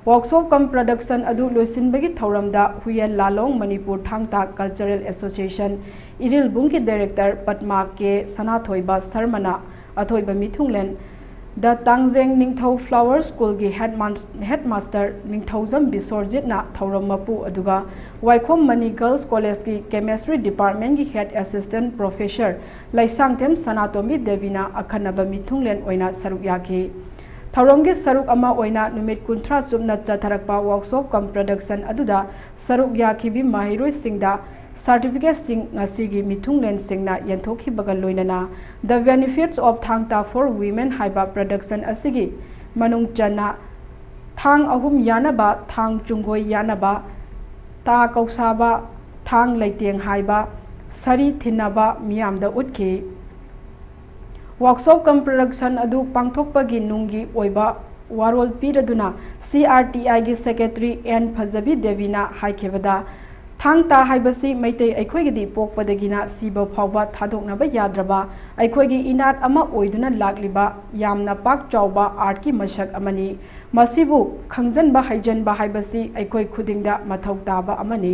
Workshop cum production ꯑꯗꯨ ꯂꯣꯏꯁꯤꯟꯕꯒꯤ ꯊꯧꯔꯝꯗ ꯍꯨꯌꯦꯟ ꯂꯥꯂꯣꯡ ꯃꯅꯤꯄꯨꯔ ꯊꯥꯡ ꯇꯥ Cultural Association ꯏꯔꯤꯜꯕꯨꯡꯒꯤ ꯗꯥꯏꯔꯦꯛꯇꯔ ꯄꯗꯃꯥ ꯀꯦ ꯁꯅꯥꯊꯣꯏꯕ ꯁꯔꯃꯅ ꯑꯊꯣꯏꯕ ꯃꯤꯊꯨꯡꯂꯦꯟ, ꯗ ꯇꯥꯡꯖꯦꯡ ꯅꯤꯡꯊꯧ ꯐ꯭ꯂꯥꯋꯔ ꯁ꯭ꯀꯨꯜꯒꯤ ꯍꯦꯗꯃꯥꯟ-, ꯍꯦꯗꯃꯥꯁꯇꯔ ꯅꯤꯡꯊꯧꯖꯝ ꯕꯤꯁꯣꯔꯖꯤꯠꯅ ꯊꯧꯔꯝ ꯃꯄꯨ, ꯑꯗꯨꯒ ꯋꯥꯏꯈꯣꯝ ꯃꯅꯤ ꯒꯔꯜꯁ ꯀꯣꯂꯦꯖꯀꯤ ꯀꯦꯃꯦꯁꯇ꯭ꯔꯤ ꯗꯤꯄꯥꯔꯠꯃꯦꯟꯒꯤ ꯍꯦꯗ ꯑꯦꯁꯤꯁꯇꯦꯟꯠ ꯄ꯭ꯔꯣꯐꯦꯁꯔ ꯂꯩꯁꯥꯡꯊꯦꯝ ꯁꯅꯥꯇꯣꯝꯕꯤ ꯗꯦꯕꯤꯅ ꯑꯈꯟꯅꯕ ꯃꯤꯊꯨꯡꯂꯦꯟ ꯑꯣꯏꯅ ꯁꯔꯨꯛ ꯌꯥꯈꯤ꯫ ꯊꯧꯔꯝꯒꯤ ꯁꯔꯨꯛ ꯑꯃ ꯑꯣꯏꯅ ꯅꯨꯃꯤꯠ ꯀꯨꯟꯊ꯭ꯔꯥ ꯆꯨꯞꯅ ꯆꯠꯊꯔꯛꯄ workshop cum production ꯑꯗꯨꯗ ꯁꯔꯨꯛ ꯌꯥꯈꯤꯕꯤ ꯃꯍꯩꯔꯣꯏꯁꯤꯡꯗ ꯁꯥꯔꯇꯤꯐꯤꯀꯦꯠꯁꯤꯡ ꯉꯁꯤꯒꯤ ꯃꯤꯊꯨꯡꯂꯦꯟꯁꯤꯡꯅ ꯌꯦꯟꯊꯣꯛꯈꯤꯕꯒ ꯂꯣꯏꯅꯅ The Benefits of Thang Ta for Women ꯍꯥꯏꯕ production ꯑꯁꯤꯒꯤ ꯃꯅꯨꯡ ꯆꯟꯅ ꯊꯥꯡ ꯑꯍꯨꯝ ꯌꯥꯅꯕ, ꯊꯥꯡ ꯆꯨꯡꯒꯣꯏ ꯌꯥꯅꯕ, ꯇꯥ ꯀꯧꯁꯥꯕ, ꯊꯥꯡ ꯂꯩꯇꯦꯡ ꯍꯥꯏꯕ, ꯁꯔꯤ ꯊꯤꯟꯅꯕ ꯃꯤꯌꯥꯝꯗ ꯎꯠꯈꯤ꯫ Workshop cum production ꯑꯗꯨ ꯄꯥꯡꯊꯣꯛꯄꯒꯤ ꯅꯨꯡꯒꯤ ꯑꯣꯏꯕ ꯋꯥꯔꯣꯜ ꯄꯤꯔꯗꯨꯅ C R T I ꯒꯤ secretary ꯑꯦꯟ ꯐꯖꯕꯤ ꯗꯦꯕꯤꯅ ꯍꯥꯏꯈꯤꯕꯗ, ꯊꯥꯡ ꯇꯥ ꯍꯥꯏꯕꯁꯤ ꯃꯩꯇꯩ ꯑꯩꯈꯣꯏꯒꯤꯗꯤ ꯄꯣꯛꯄꯗꯒꯤꯅ ꯁꯤꯕ ꯐꯥꯎꯕ ꯊꯥꯗꯣꯛꯅꯕ ꯌꯥꯗ꯭ꯔꯕ ꯑꯩꯈꯣꯏꯒꯤ ꯏꯅꯥꯠ ꯑꯃ ꯑꯣꯏꯗꯨꯅ ꯂꯥꯛꯂꯤꯕ ꯌꯥꯝꯅ ꯄꯥꯛ ꯆꯥꯎꯕ ꯑꯥꯔꯠꯀꯤ ꯃꯁꯛ ꯑꯃꯅꯤ꯫ ꯃꯁꯤꯕꯨ ꯈꯪꯖꯟꯕ ꯍꯩꯖꯟꯕ ꯍꯥꯏꯕꯁꯤ ꯑꯩꯈꯣꯏ ꯈꯨꯗꯤꯡꯗ ꯃꯊꯧ ꯇꯥꯕ ꯑꯃꯅꯤ꯫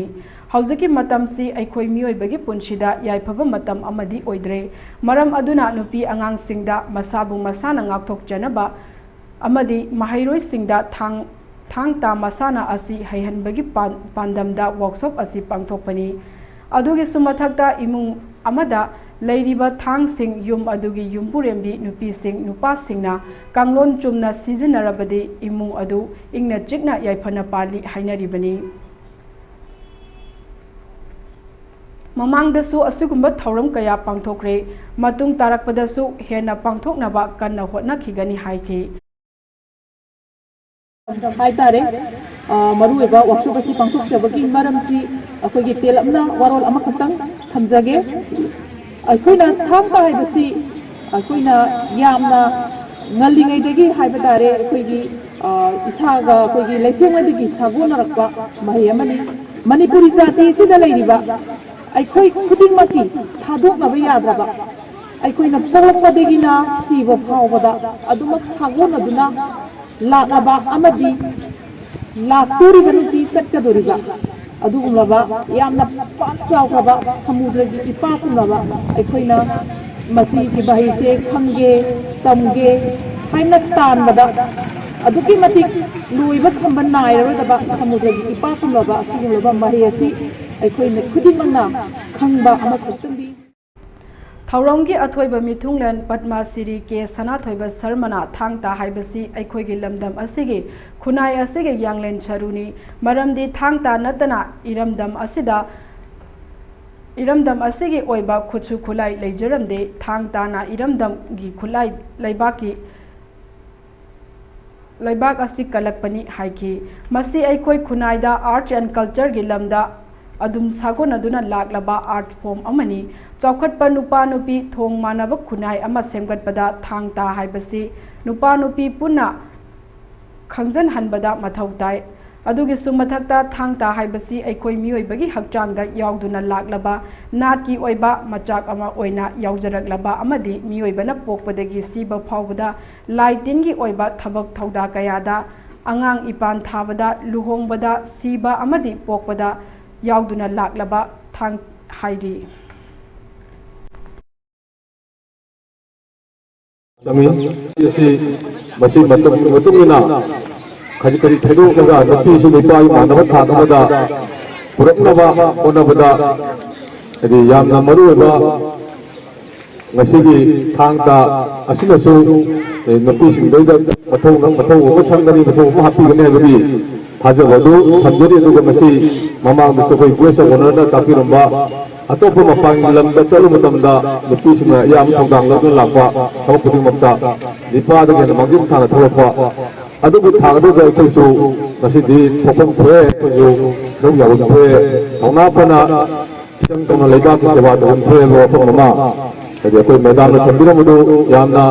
ꯍꯧꯖꯤꯛꯀꯤ ꯃꯇꯝꯁꯤ ꯑꯩꯈꯣꯏ ꯃꯤꯑꯣꯏꯕꯒꯤ ꯄꯨꯟꯁꯤꯗ ꯌꯥꯏꯐꯕ ꯃꯇꯝ ꯑꯃꯗꯤ ꯑꯣꯏꯗ꯭ꯔꯦ꯫ ꯃꯔꯝ ꯑꯗꯨꯅ ꯅꯨꯄꯤ ꯑꯉꯥꯡꯁꯤꯡꯗ ꯃꯁꯥꯕꯨ ꯃꯁꯥꯅ ꯉꯥꯛꯊꯣꯛꯆꯅꯕ ꯑꯃꯗꯤ ꯃꯍꯩꯔꯣꯏꯁꯤꯡꯗ ꯊꯥꯡ ꯊꯥꯡ ꯇꯥ ꯃꯁꯥꯟꯅ ꯑꯁꯤ ꯍꯩꯍꯟꯕꯒꯤ ꯄꯥꯟ- ꯄꯥꯟꯗꯝꯗ ꯋꯥꯔꯛꯁꯣꯞ ꯑꯁꯤ ꯄꯥꯡꯊꯣꯛꯄꯅꯤ꯫ ꯑꯗꯨꯒꯤꯁꯨ ꯃꯊꯛꯇ ꯏꯃꯨꯡ ꯑꯃꯗ ꯂꯩꯔꯤꯕ ꯊꯥꯡꯁꯤꯡ ꯌꯨꯝ ꯑꯗꯨꯒꯤ ꯌꯨꯝꯕꯨꯔꯦꯝꯕꯤ ꯅꯨꯄꯤꯁꯤꯡ ꯅꯨꯄꯥꯁꯤꯡꯅ ꯀꯥꯡꯂꯣꯟ ꯆꯨꯝꯅ ꯁꯤꯖꯤꯟꯅꯔꯕꯗꯤ ꯏꯃꯨꯡ ꯑꯗꯨ ꯏꯪꯅ ꯆꯤꯛꯅ ꯌꯥꯏꯐꯅ ꯄꯥꯜꯂꯤ ꯍꯥꯏꯅꯔꯤꯕꯅꯤ꯫ ꯃꯃꯥꯡꯗꯁꯨ ꯑꯁꯤꯒꯨꯝꯕ ꯊꯧꯔꯝ ꯀꯌꯥ ꯄꯥꯡꯊꯣꯛꯈ꯭ꯔꯦ꯫ ꯃꯇꯨꯡ ꯇꯥꯔꯛꯄꯗꯁꯨ ꯍꯦꯟꯅ ꯄꯥꯡꯊꯣꯛꯅꯕ ꯀꯟꯅ ꯍꯣꯠꯅꯈꯤꯒꯅꯤ ꯍꯥꯏꯈꯤ꯫ ꯍꯥꯏꯇꯥꯔꯦ꯫ ꯑ, ꯃꯔꯨꯑꯣꯏꯕ ꯋꯥꯔꯛꯁꯣꯞ ꯑꯁꯤ ꯄꯥꯡꯊꯣꯛꯆꯕꯒꯤ ꯃꯔꯝꯁꯤ ꯑꯩꯈꯣꯏꯒꯤ ꯇꯦꯜꯂꯞꯅ ꯋꯥꯔꯣꯜ ꯑꯃꯈꯛꯇꯪ ꯊꯝꯖꯒꯦ꯫ ꯑꯩꯈꯣꯏꯅ ꯊꯥꯡ ꯇꯥ ꯍꯥꯏꯕꯁꯤ ꯑꯩꯈꯣꯏꯅ ꯌꯥꯝꯅ ꯉꯜꯂꯤꯉꯩꯗꯒꯤ ꯍꯥꯏꯕ ꯇꯥꯔꯦ, ꯑꯩꯈꯣꯏꯒꯤ, ꯑ, ꯏꯁꯥꯒ ꯑꯩꯈꯣꯏꯒꯤ ꯂꯩꯁꯦꯝꯂꯩꯗꯒꯤ ꯁꯥꯒꯣꯟꯅꯔꯛꯄ ꯃꯍꯩ ꯑꯃꯅꯤ꯫ ꯃꯅꯤꯄꯨꯔꯤ ꯖꯥꯇꯤ ꯑꯁꯤꯗ ꯂꯩꯔꯤꯕ ꯑꯩꯈꯣꯏ ꯈꯨꯗꯤꯡꯃꯛꯀꯤ ꯊꯥꯗꯣꯛꯅꯕ ꯌꯥꯗ꯭ꯔꯕ, ꯑꯩꯈꯣꯏꯅ ꯄꯣꯛꯂꯛꯄꯗꯒꯤꯅ ꯁꯤꯕ ꯐꯥꯎꯕꯗ ꯑꯗꯨꯃꯛ ꯁꯥꯒꯣꯟꯅꯗꯨꯅ ꯂꯥꯛꯂꯕ ꯑꯃꯗꯤ ꯂꯥꯛꯇꯣꯔꯤꯕ ꯅꯨꯄꯤ ꯆꯠꯀꯗꯣꯔꯤꯕ ꯑꯗꯨꯒꯨꯝꯂꯕ ꯌꯥꯝꯅ ꯄꯥꯛ ꯆꯥꯎꯈ꯭ꯔꯕ ꯁꯃꯨꯗ꯭ꯔꯒꯤ ꯏꯄꯥꯛꯀꯨꯝꯂꯕ ꯑꯩꯈꯣꯏꯅ ꯃꯁꯤꯒꯤ ꯃꯍꯩꯁꯦ ꯈꯪꯒꯦ, ꯇꯝꯒꯦ ꯍꯥꯏꯅ ꯇꯥꯟꯕꯗ ꯑꯗꯨꯛꯀꯤ ꯃꯇꯤꯛ ꯂꯣꯏꯕ ꯈꯝꯕ ꯅꯥꯏꯔꯔꯣꯏꯗꯕ ꯁꯃꯨꯗ꯭ꯔꯒꯤ ꯏꯄꯥꯛꯀꯨꯝꯂꯕ ꯑꯁꯤꯒꯨꯝꯂꯕ ꯃꯍꯩ ꯑꯁꯤ ꯑꯩꯈꯣꯏꯅ ꯈꯨꯗꯤꯡꯃꯛꯅ ꯈꯪꯕ ꯑꯃꯈꯛꯇꯪꯗꯤ꯫ ꯊꯧꯔꯝꯒꯤ ꯑꯊꯣꯏꯕ ꯃꯤꯊꯨꯡꯂꯦꯟ ꯄꯗꯃ ꯁꯤꯔꯤ ꯀꯦ ꯁꯅꯥꯊꯣꯏꯕ ꯁꯔꯃꯅ ꯊꯥꯡ ꯇꯥ ꯍꯥꯏꯕꯁꯤ ꯑꯩꯈꯣꯏꯒꯤ ꯂꯝꯗꯝ ꯑꯁꯤꯒꯤ ꯈꯨꯟꯅꯥꯏ ꯑꯁꯤꯒꯤ ꯌꯥꯡꯂꯦꯟ ꯁꯔꯨꯅꯤ꯫ ꯃꯔꯝꯗꯤ ꯊꯥꯡ ꯇꯥ ꯅꯠꯇꯅ ꯏꯔꯝꯗꯝ ꯑꯁꯤꯗ ꯏꯔꯝꯗꯝ ꯑꯁꯤꯒꯤ ꯑꯣꯏꯕ ꯈꯨꯠꯁꯨ ꯈꯨꯠꯂꯥꯏ ꯂꯩꯖꯔꯝꯗꯦ꯫ ꯊꯥꯡ ꯇꯥꯅ ꯏꯔꯝꯗꯝꯒꯤ ꯈꯨꯠꯂꯥꯏ ꯂꯩꯕꯥꯛꯀꯤ ꯂꯩꯕꯥꯛ ꯑꯁꯤ ꯀꯜꯂꯛꯄꯅꯤ ꯍꯥꯏꯈꯤ꯫ ꯃꯁꯤ ꯑꯩꯈꯣꯏ ꯈꯨꯟꯅꯥꯏꯗ arts and cultureꯒꯤ ꯂꯝꯗ ꯑꯗꯨꯝ ꯁꯥꯒꯣꯟꯅꯗꯨꯅ ꯂꯥꯛꯂꯕ art form ꯑꯃꯅꯤ꯫ ꯆꯥꯎꯈꯠꯄ ꯅꯨꯄꯥ ꯅꯨꯄꯤ ꯊꯣꯡ ꯃꯥꯟꯅꯕ ꯈꯨꯟꯅꯥꯏ ꯑꯃ ꯁꯦꯝꯒꯠꯄꯗ ꯊꯥꯡ ꯇꯥ ꯍꯥꯏꯕꯁꯤ ꯅꯨꯄꯥ ꯅꯨꯄꯤ ꯄꯨꯟꯅ ꯈꯪꯖꯟꯍꯟꯕꯗ ꯃꯊꯧ ꯇꯥꯏ꯫ ꯑꯗꯨꯒꯤꯁꯨ ꯃꯊꯛꯇ, ꯊꯥꯡ ꯇꯥ ꯍꯥꯏꯕꯁꯤ ꯑꯩꯈꯣꯏ ꯃꯤꯑꯣꯏꯕꯒꯤ ꯍꯛꯆꯥꯡꯗ ꯌꯥꯎꯗꯨꯅ ꯂꯥꯛꯂꯕ ꯅꯥꯠꯀꯤ ꯑꯣꯏꯕ ꯃꯆꯥꯛ ꯑꯃ ꯑꯣꯏꯅ ꯌꯥꯎꯖꯔꯛꯂꯕ ꯑꯃꯗꯤ ꯃꯤꯑꯣꯏꯕꯅ ꯄꯣꯛꯄꯗꯒꯤ ꯁꯤꯕ ꯐꯥꯎꯕꯗ ꯂꯥꯏ ꯇꯤꯟꯒꯤ ꯑꯣꯏꯕ ꯊꯕꯛ ꯊꯧꯗꯥ ꯀꯌꯥꯗ, ꯑꯉꯥꯡ ꯏꯄꯥꯟ ꯊꯥꯕꯗ, ꯂꯨꯍꯣꯡꯕꯗ, ꯁꯤꯕ ꯑꯃꯗꯤ ꯄꯣꯛꯄꯗ ꯌꯥꯎꯗꯨꯅ ꯂꯥꯛꯂꯕ ꯊꯥꯡ ꯍꯥꯏꯔꯤ꯫ ꯆꯪꯉꯤ꯫ ꯑꯁꯤ ꯃꯁꯤ ꯃꯇꯝꯒꯤ ꯃꯇꯨꯡ ꯏꯟꯅ ꯈꯖꯤꯛ ꯈꯖꯤꯛ ꯊꯩꯗꯣꯛꯂꯒ ꯅꯨꯄꯤꯁꯨ ꯅꯨꯄꯥꯒꯤ ꯃꯥꯟꯅꯕ ꯊꯥꯛ ꯑꯃꯗ ꯄꯨꯔꯛꯅꯕ ꯍꯣꯠꯅꯕꯗ ꯍꯥꯏꯗꯤ ꯌꯥꯝꯅ ꯃꯔꯨꯑꯣꯏꯕ ꯉꯁꯤꯒꯤ ꯊꯥꯡ ꯇꯥ ꯑꯁꯤꯅꯁꯨ ꯅꯨꯄꯤꯁꯤꯡꯗꯩꯗ ꯃꯊꯧ ꯃꯊꯧ ꯑꯃ ꯁꯪꯒꯅꯤ, ꯃꯊꯧ ꯑꯃ ꯍꯥꯞꯄꯤꯒꯅꯤ ꯍꯥꯏꯕꯒꯤ ꯊꯥꯖꯕ ꯑꯗꯨ ꯊꯝꯖꯔꯤ꯫ ꯑꯗꯨꯒ ꯃꯁꯤ ꯃꯃꯥꯡꯗꯁꯨ ꯑꯩꯈꯣꯏ guest of honourꯅ ꯇꯥꯛꯄꯤꯔꯝꯕ ꯑꯇꯣꯞꯄ ꯃꯄꯥꯟꯒꯤ ꯂꯝꯗ ꯆꯠꯂꯨꯕ ꯃꯇꯝꯗ ꯅꯨꯄꯤꯁꯤꯡꯅ ꯑꯌꯥꯝꯕ ꯊꯧꯗꯥꯡ ꯂꯧꯗꯨꯅ ꯂꯥꯛꯄ ꯊꯕꯛ ꯈꯨꯗꯤꯡꯃꯛꯇ ꯅꯤꯄꯥꯗꯒꯤ ꯍꯦꯟꯅ ꯃꯥꯡꯖꯤꯜ ꯊꯥꯅ ꯊꯣꯛꯂꯛꯄ ꯑꯗꯨꯕꯨ ꯊꯥꯡ ꯑꯗꯨꯗ ꯑꯩꯈꯣꯏꯁꯨ ꯉꯁꯤꯗꯤ ꯊꯣꯛꯐꯝ ꯊꯣꯛꯑꯦ, ꯑꯩꯈꯣꯏꯁꯨ ꯁꯔꯨꯛ ꯌꯥꯐꯝ ꯊꯣꯛꯑꯦ꯫ ꯊꯧꯅꯥ ꯐꯅ ꯏꯆꯪ ꯆꯪꯅ ꯂꯩꯕꯥꯛꯀꯤ ꯁꯦꯕꯥ ꯇꯧꯐꯝ ꯊꯣꯛꯑꯦ ꯍꯥꯏꯕ ꯋꯥꯐꯝ ꯑꯃ ꯍꯥꯏꯗꯤ ꯑꯩꯈꯣꯏ ꯃꯦꯗꯥꯝꯅ ꯊꯝꯕꯤꯔꯝꯕꯗꯨ ꯌꯥꯝꯅ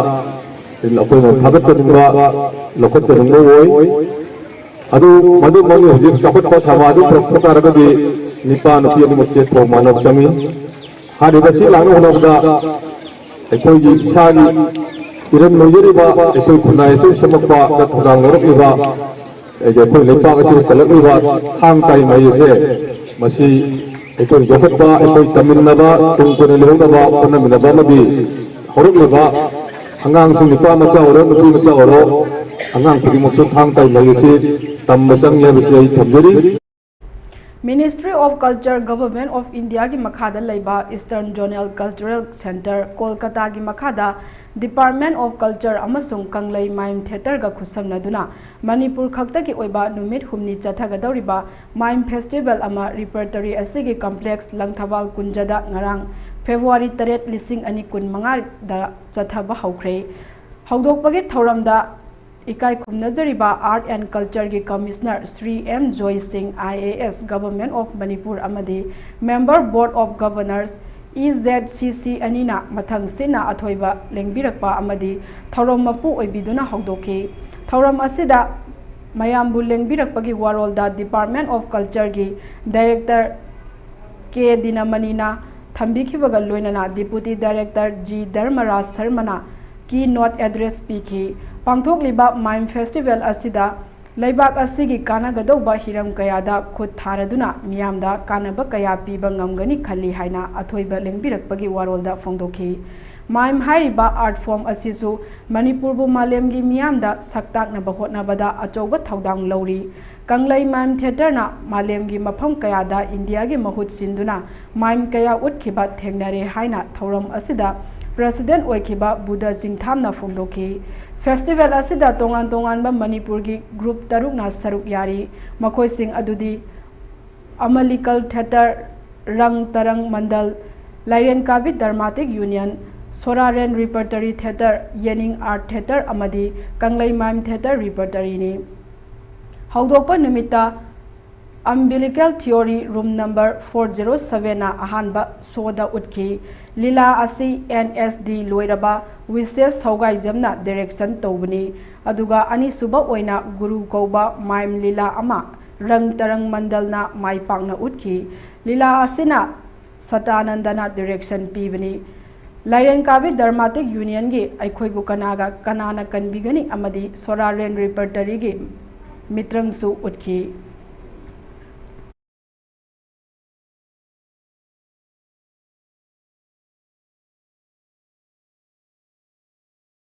ꯑꯩꯈꯣꯏꯅ ꯊꯥꯒꯠꯆꯅꯤꯡꯕ, ꯂꯧꯈꯠꯆꯅꯤꯡꯕ ꯑꯣꯏ꯫ ꯑꯗꯨ ꯃꯗꯨꯃꯛꯅꯤ ꯍꯧꯖꯤꯛ ꯆꯥꯎꯈꯠꯄ ꯁꯃꯥꯖ ꯑꯃ ꯄꯨꯔꯛꯄ ꯇꯥꯔꯒꯗꯤ ꯅꯨꯄꯥ ꯅꯨꯄꯤ ꯑꯅꯤꯃꯛꯁꯦ ꯊꯧ ꯃꯥꯟꯅꯕ ꯆꯪꯉꯤ꯫ ꯍꯥꯏꯔꯤꯕ ꯑꯁꯤ ꯂꯥꯛꯅ ꯍꯣꯠꯅꯕꯗ ꯑꯩꯈꯣꯏꯒꯤ ꯏꯁꯥꯒꯤ ꯏꯔꯝ ꯅꯣꯏꯖꯔꯤꯕ ꯑꯩꯈꯣꯏ ꯈꯨꯟꯅꯥꯏ ꯑꯁꯤ ꯁꯦꯝꯃꯛꯄꯗ ꯊꯧꯗꯥꯡ ꯂꯧꯔꯛꯂꯤꯕ ꯍꯥꯏꯗꯤ ꯑꯩꯈꯣꯏ ꯂꯩꯄꯥꯛ ꯑꯁꯤꯕꯨ ꯀꯜꯂꯛꯂꯤꯕ ꯊꯥꯡ ꯇꯥ ꯃꯍꯩ ꯑꯁꯦ ꯃꯁꯤ ꯑꯩꯈꯣꯏ ꯌꯣꯛꯈꯠꯄ, ꯑꯩꯈꯣꯏ ꯇꯝꯃꯤꯟꯅꯕ, ꯇꯨꯡ ꯀꯣꯏꯅ ꯂꯩꯍꯧꯅꯕ ꯍꯣꯠꯅꯃꯤꯟꯅꯕ ꯑꯃꯗꯤ ꯍꯧꯔꯛꯂꯤꯕ ꯑꯉꯥꯡꯁꯤꯡ, ꯅꯨꯄꯥ ꯃꯆꯥ ꯑꯣꯏꯔꯣ, ꯅꯨꯄꯤ ꯃꯆꯥ ꯑꯣꯏꯔꯣ, ꯑꯉꯥꯡ ꯈꯨꯗꯤꯡꯃꯛꯁꯨ ꯊꯥꯡ ꯇꯥ ꯃꯍꯩ ꯑꯁꯤ ꯇꯝꯕ ꯆꯪꯉꯤ ꯍꯥꯏꯕꯁꯤ ꯑꯩ ꯊꯝꯖꯔꯤ꯫ Ministry of Culture, Government of Indiaꯒꯤ ꯃꯈꯥꯗ ꯂꯩꯕ Eastern Zonal Cultural Centre, ꯀꯣꯜꯀꯇꯥꯒꯤ ꯃꯈꯥꯗ Department of Culture ꯑꯃꯁꯨꯡ ꯀꯪꯂꯩ Mime Theatreꯒ ꯈꯨꯠꯁꯝꯅꯗꯨꯅ ꯃꯅꯤꯄꯨꯔ ꯈꯛꯇꯒꯤ ꯑꯣꯏꯕ ꯅꯨꯃꯤꯠ ꯍꯨꯝꯅꯤ ꯆꯠꯊꯒꯗꯧꯔꯤꯕ Mime Festival ꯑꯃ repertory ꯑꯁꯤꯒꯤ complex ꯂꯪꯊꯕꯥꯜ ꯀꯨꯟꯖꯗ ꯉꯔꯥꯡ February ꯇꯔꯦꯠ, ꯂꯤꯁꯤꯡ ꯑꯅꯤ ꯀꯨꯟ ꯃꯉꯥꯗ ꯆꯠꯊꯕ ꯍꯧꯈ꯭ꯔꯦ꯫ ꯍꯧꯗꯣꯛꯄꯒꯤ ꯊꯧꯔꯝꯗ ꯏꯀꯥꯏ ꯈꯨꯝꯅꯖꯔꯤꯕ Art and Cultureꯒꯤ Commissioner Shri M Joy Singh, IAS, Government of Manipur ꯑꯃꯗꯤ Member Board of Governors, EZCC ꯑꯅꯤꯅ ꯃꯊꯪ ꯁꯤꯠꯅ ꯑꯊꯣꯏꯕ ꯂꯦꯡꯕꯤꯔꯛꯄ ꯑꯃꯗꯤ ꯊꯧꯔꯝ ꯃꯄꯨ ꯑꯣꯏꯕꯤꯗꯨꯅ ꯍꯧꯗꯣꯛꯈꯤ꯫ ꯊꯧꯔꯝ ꯑꯁꯤꯗ ꯃꯌꯥꯝꯕꯨ ꯂꯦꯡꯕꯤꯔꯛꯄꯒꯤ ꯋꯥꯔꯣꯜꯗ Department of Culture ꯒꯤ Director ꯀꯦ ꯗꯤꯅꯃꯅꯤꯅ ꯊꯝꯕꯤꯈꯤꯕꯒ ꯂꯣꯏꯅꯅ Deputy Director ꯖꯤ ꯙꯔꯃꯔꯥꯖ ꯁꯔꯃꯅ keynote address ꯄꯤꯈꯤ꯫ ꯄꯥꯡꯊꯣꯛꯂꯤꯕ ꯃꯥꯏꯝ ꯐꯦꯁꯇꯤꯚꯦꯜ ꯑꯁꯤꯗ ꯂꯩꯕꯥꯛ ꯑꯁꯤꯒꯤ ꯀꯥꯟꯅꯒꯗꯧꯕ ꯍꯤꯔꯝ ꯀꯌꯥꯗ ꯈꯨꯠ ꯊꯥꯔꯗꯨꯅ ꯃꯤꯌꯥꯝꯗ ꯀꯥꯟꯅꯕ ꯀꯌꯥ ꯄꯤꯕ ꯉꯝꯒꯅꯤ ꯈꯜꯂꯤ ꯍꯥꯏꯅ ꯑꯊꯣꯏꯕ ꯂꯦꯡꯕꯤꯔꯛꯄꯒꯤ ꯋꯥꯔꯣꯜꯗ ꯐꯣꯡꯗꯣꯛꯈꯤ꯫ ꯃꯥꯏꯝ ꯍꯥꯏꯔꯤꯕ art form ꯑꯁꯤꯁꯨ ꯃꯅꯤꯄꯨꯔꯕꯨ ꯃꯥꯂꯦꯝꯒꯤ ꯃꯤꯌꯥꯝꯗ ꯁꯛ ꯇꯥꯛꯅꯕ ꯍꯣꯠꯅꯕꯗ ꯑꯆꯧꯕ ꯊꯧꯗꯥꯡ ꯂꯧꯔꯤ꯫ ꯀꯪꯂꯩ ꯃꯥꯏꯝ ꯊꯤꯌꯦꯇꯔꯅ ꯃꯥꯂꯦꯝꯒꯤ ꯃꯐꯝ ꯀꯌꯥꯗ ꯏꯟꯗꯤꯌꯥꯒꯤ ꯃꯍꯨꯠ ꯁꯤꯟꯗꯨꯅ ꯃꯥꯏꯝ ꯀꯌꯥ ꯎꯠꯈꯤꯕ ꯊꯦꯡꯅꯔꯦ ꯍꯥꯏꯅ ꯊꯧꯔꯝ ꯑꯁꯤꯗ President ꯑꯣꯏꯈꯤꯕ ꯕꯨꯙ ꯆꯤꯡꯊꯥꯝꯅ ꯐꯣꯡꯗꯣꯛꯈꯤ꯫ Festival ꯑꯁꯤꯗ ꯇꯣꯉꯥꯟ ꯇꯣꯉꯥꯟꯕ ꯃꯅꯤꯄꯨꯔꯒꯤ group ꯇꯔꯨꯛꯅ ꯁꯔꯨꯛ ꯌꯥꯔꯤ꯫ ꯃꯈꯣꯏꯁꯤꯡ ꯑꯗꯨꯗꯤ ꯑꯃꯂꯤꯀꯜ ꯊꯤꯌꯦꯇꯔ, ꯔꯪ Tarang Mandal, Lairen Kabi dramatic union, Soraren repertory theatre, Yening art theatre ꯑꯃꯗꯤ ꯀꯪꯂꯩ ꯃꯥꯏꯝ ꯊꯤꯌꯦꯇꯔ ꯔꯤꯄꯔꯇꯔꯤꯅꯤ꯫ ꯍꯧꯗꯣꯛꯄ ꯅꯨꯃꯤꯠꯇ Umbilical Theory Room Number four zero seven ꯅ ꯑꯍꯥꯟꯕ showꯗ ꯎꯠꯈꯤ꯫ ꯂꯤꯂꯥ ꯑꯁꯤ N S D ꯂꯣꯏꯔꯕ ꯋꯤꯁꯦꯁ ꯁꯧꯒꯥꯏꯖꯝꯅ direction ꯇꯧꯕꯅꯤ꯫ ꯑꯗꯨꯒ ꯑꯅꯤꯁꯨꯕ ꯑꯣꯏꯅ ꯒꯨꯔꯨ ꯀꯧꯕ ꯃꯥꯏꯝ ꯂꯤꯂꯥ ꯑꯃ ꯔꯪ ꯇꯔꯪ ꯃꯟꯗꯜꯅ ꯃꯥꯏ ꯄꯥꯛꯅ ꯎꯠꯈꯤ꯫ ꯂꯤꯂꯥ ꯑꯁꯤꯅ ꯁꯇꯥꯅꯟꯗꯅ direction ꯄꯤꯕꯅꯤ꯫ ꯂꯥꯏꯔꯦꯟ ꯀꯥꯕꯤ ꯗ꯭ꯔꯃꯥꯇꯤꯛ ꯌꯨꯅꯤꯌꯟꯒꯤ ꯑꯩꯈꯣꯏꯕꯨ ꯀꯅꯥꯒ ꯀꯅꯥꯅ ꯀꯟꯕꯤꯒꯅꯤ ꯑꯃꯗꯤ ꯁꯣꯔꯥꯔꯦꯟ ꯔꯤꯄꯔꯇꯔꯤꯒꯤ ꯃꯤꯇ꯭ꯔꯪꯁꯨ ꯎꯠꯈꯤ꯫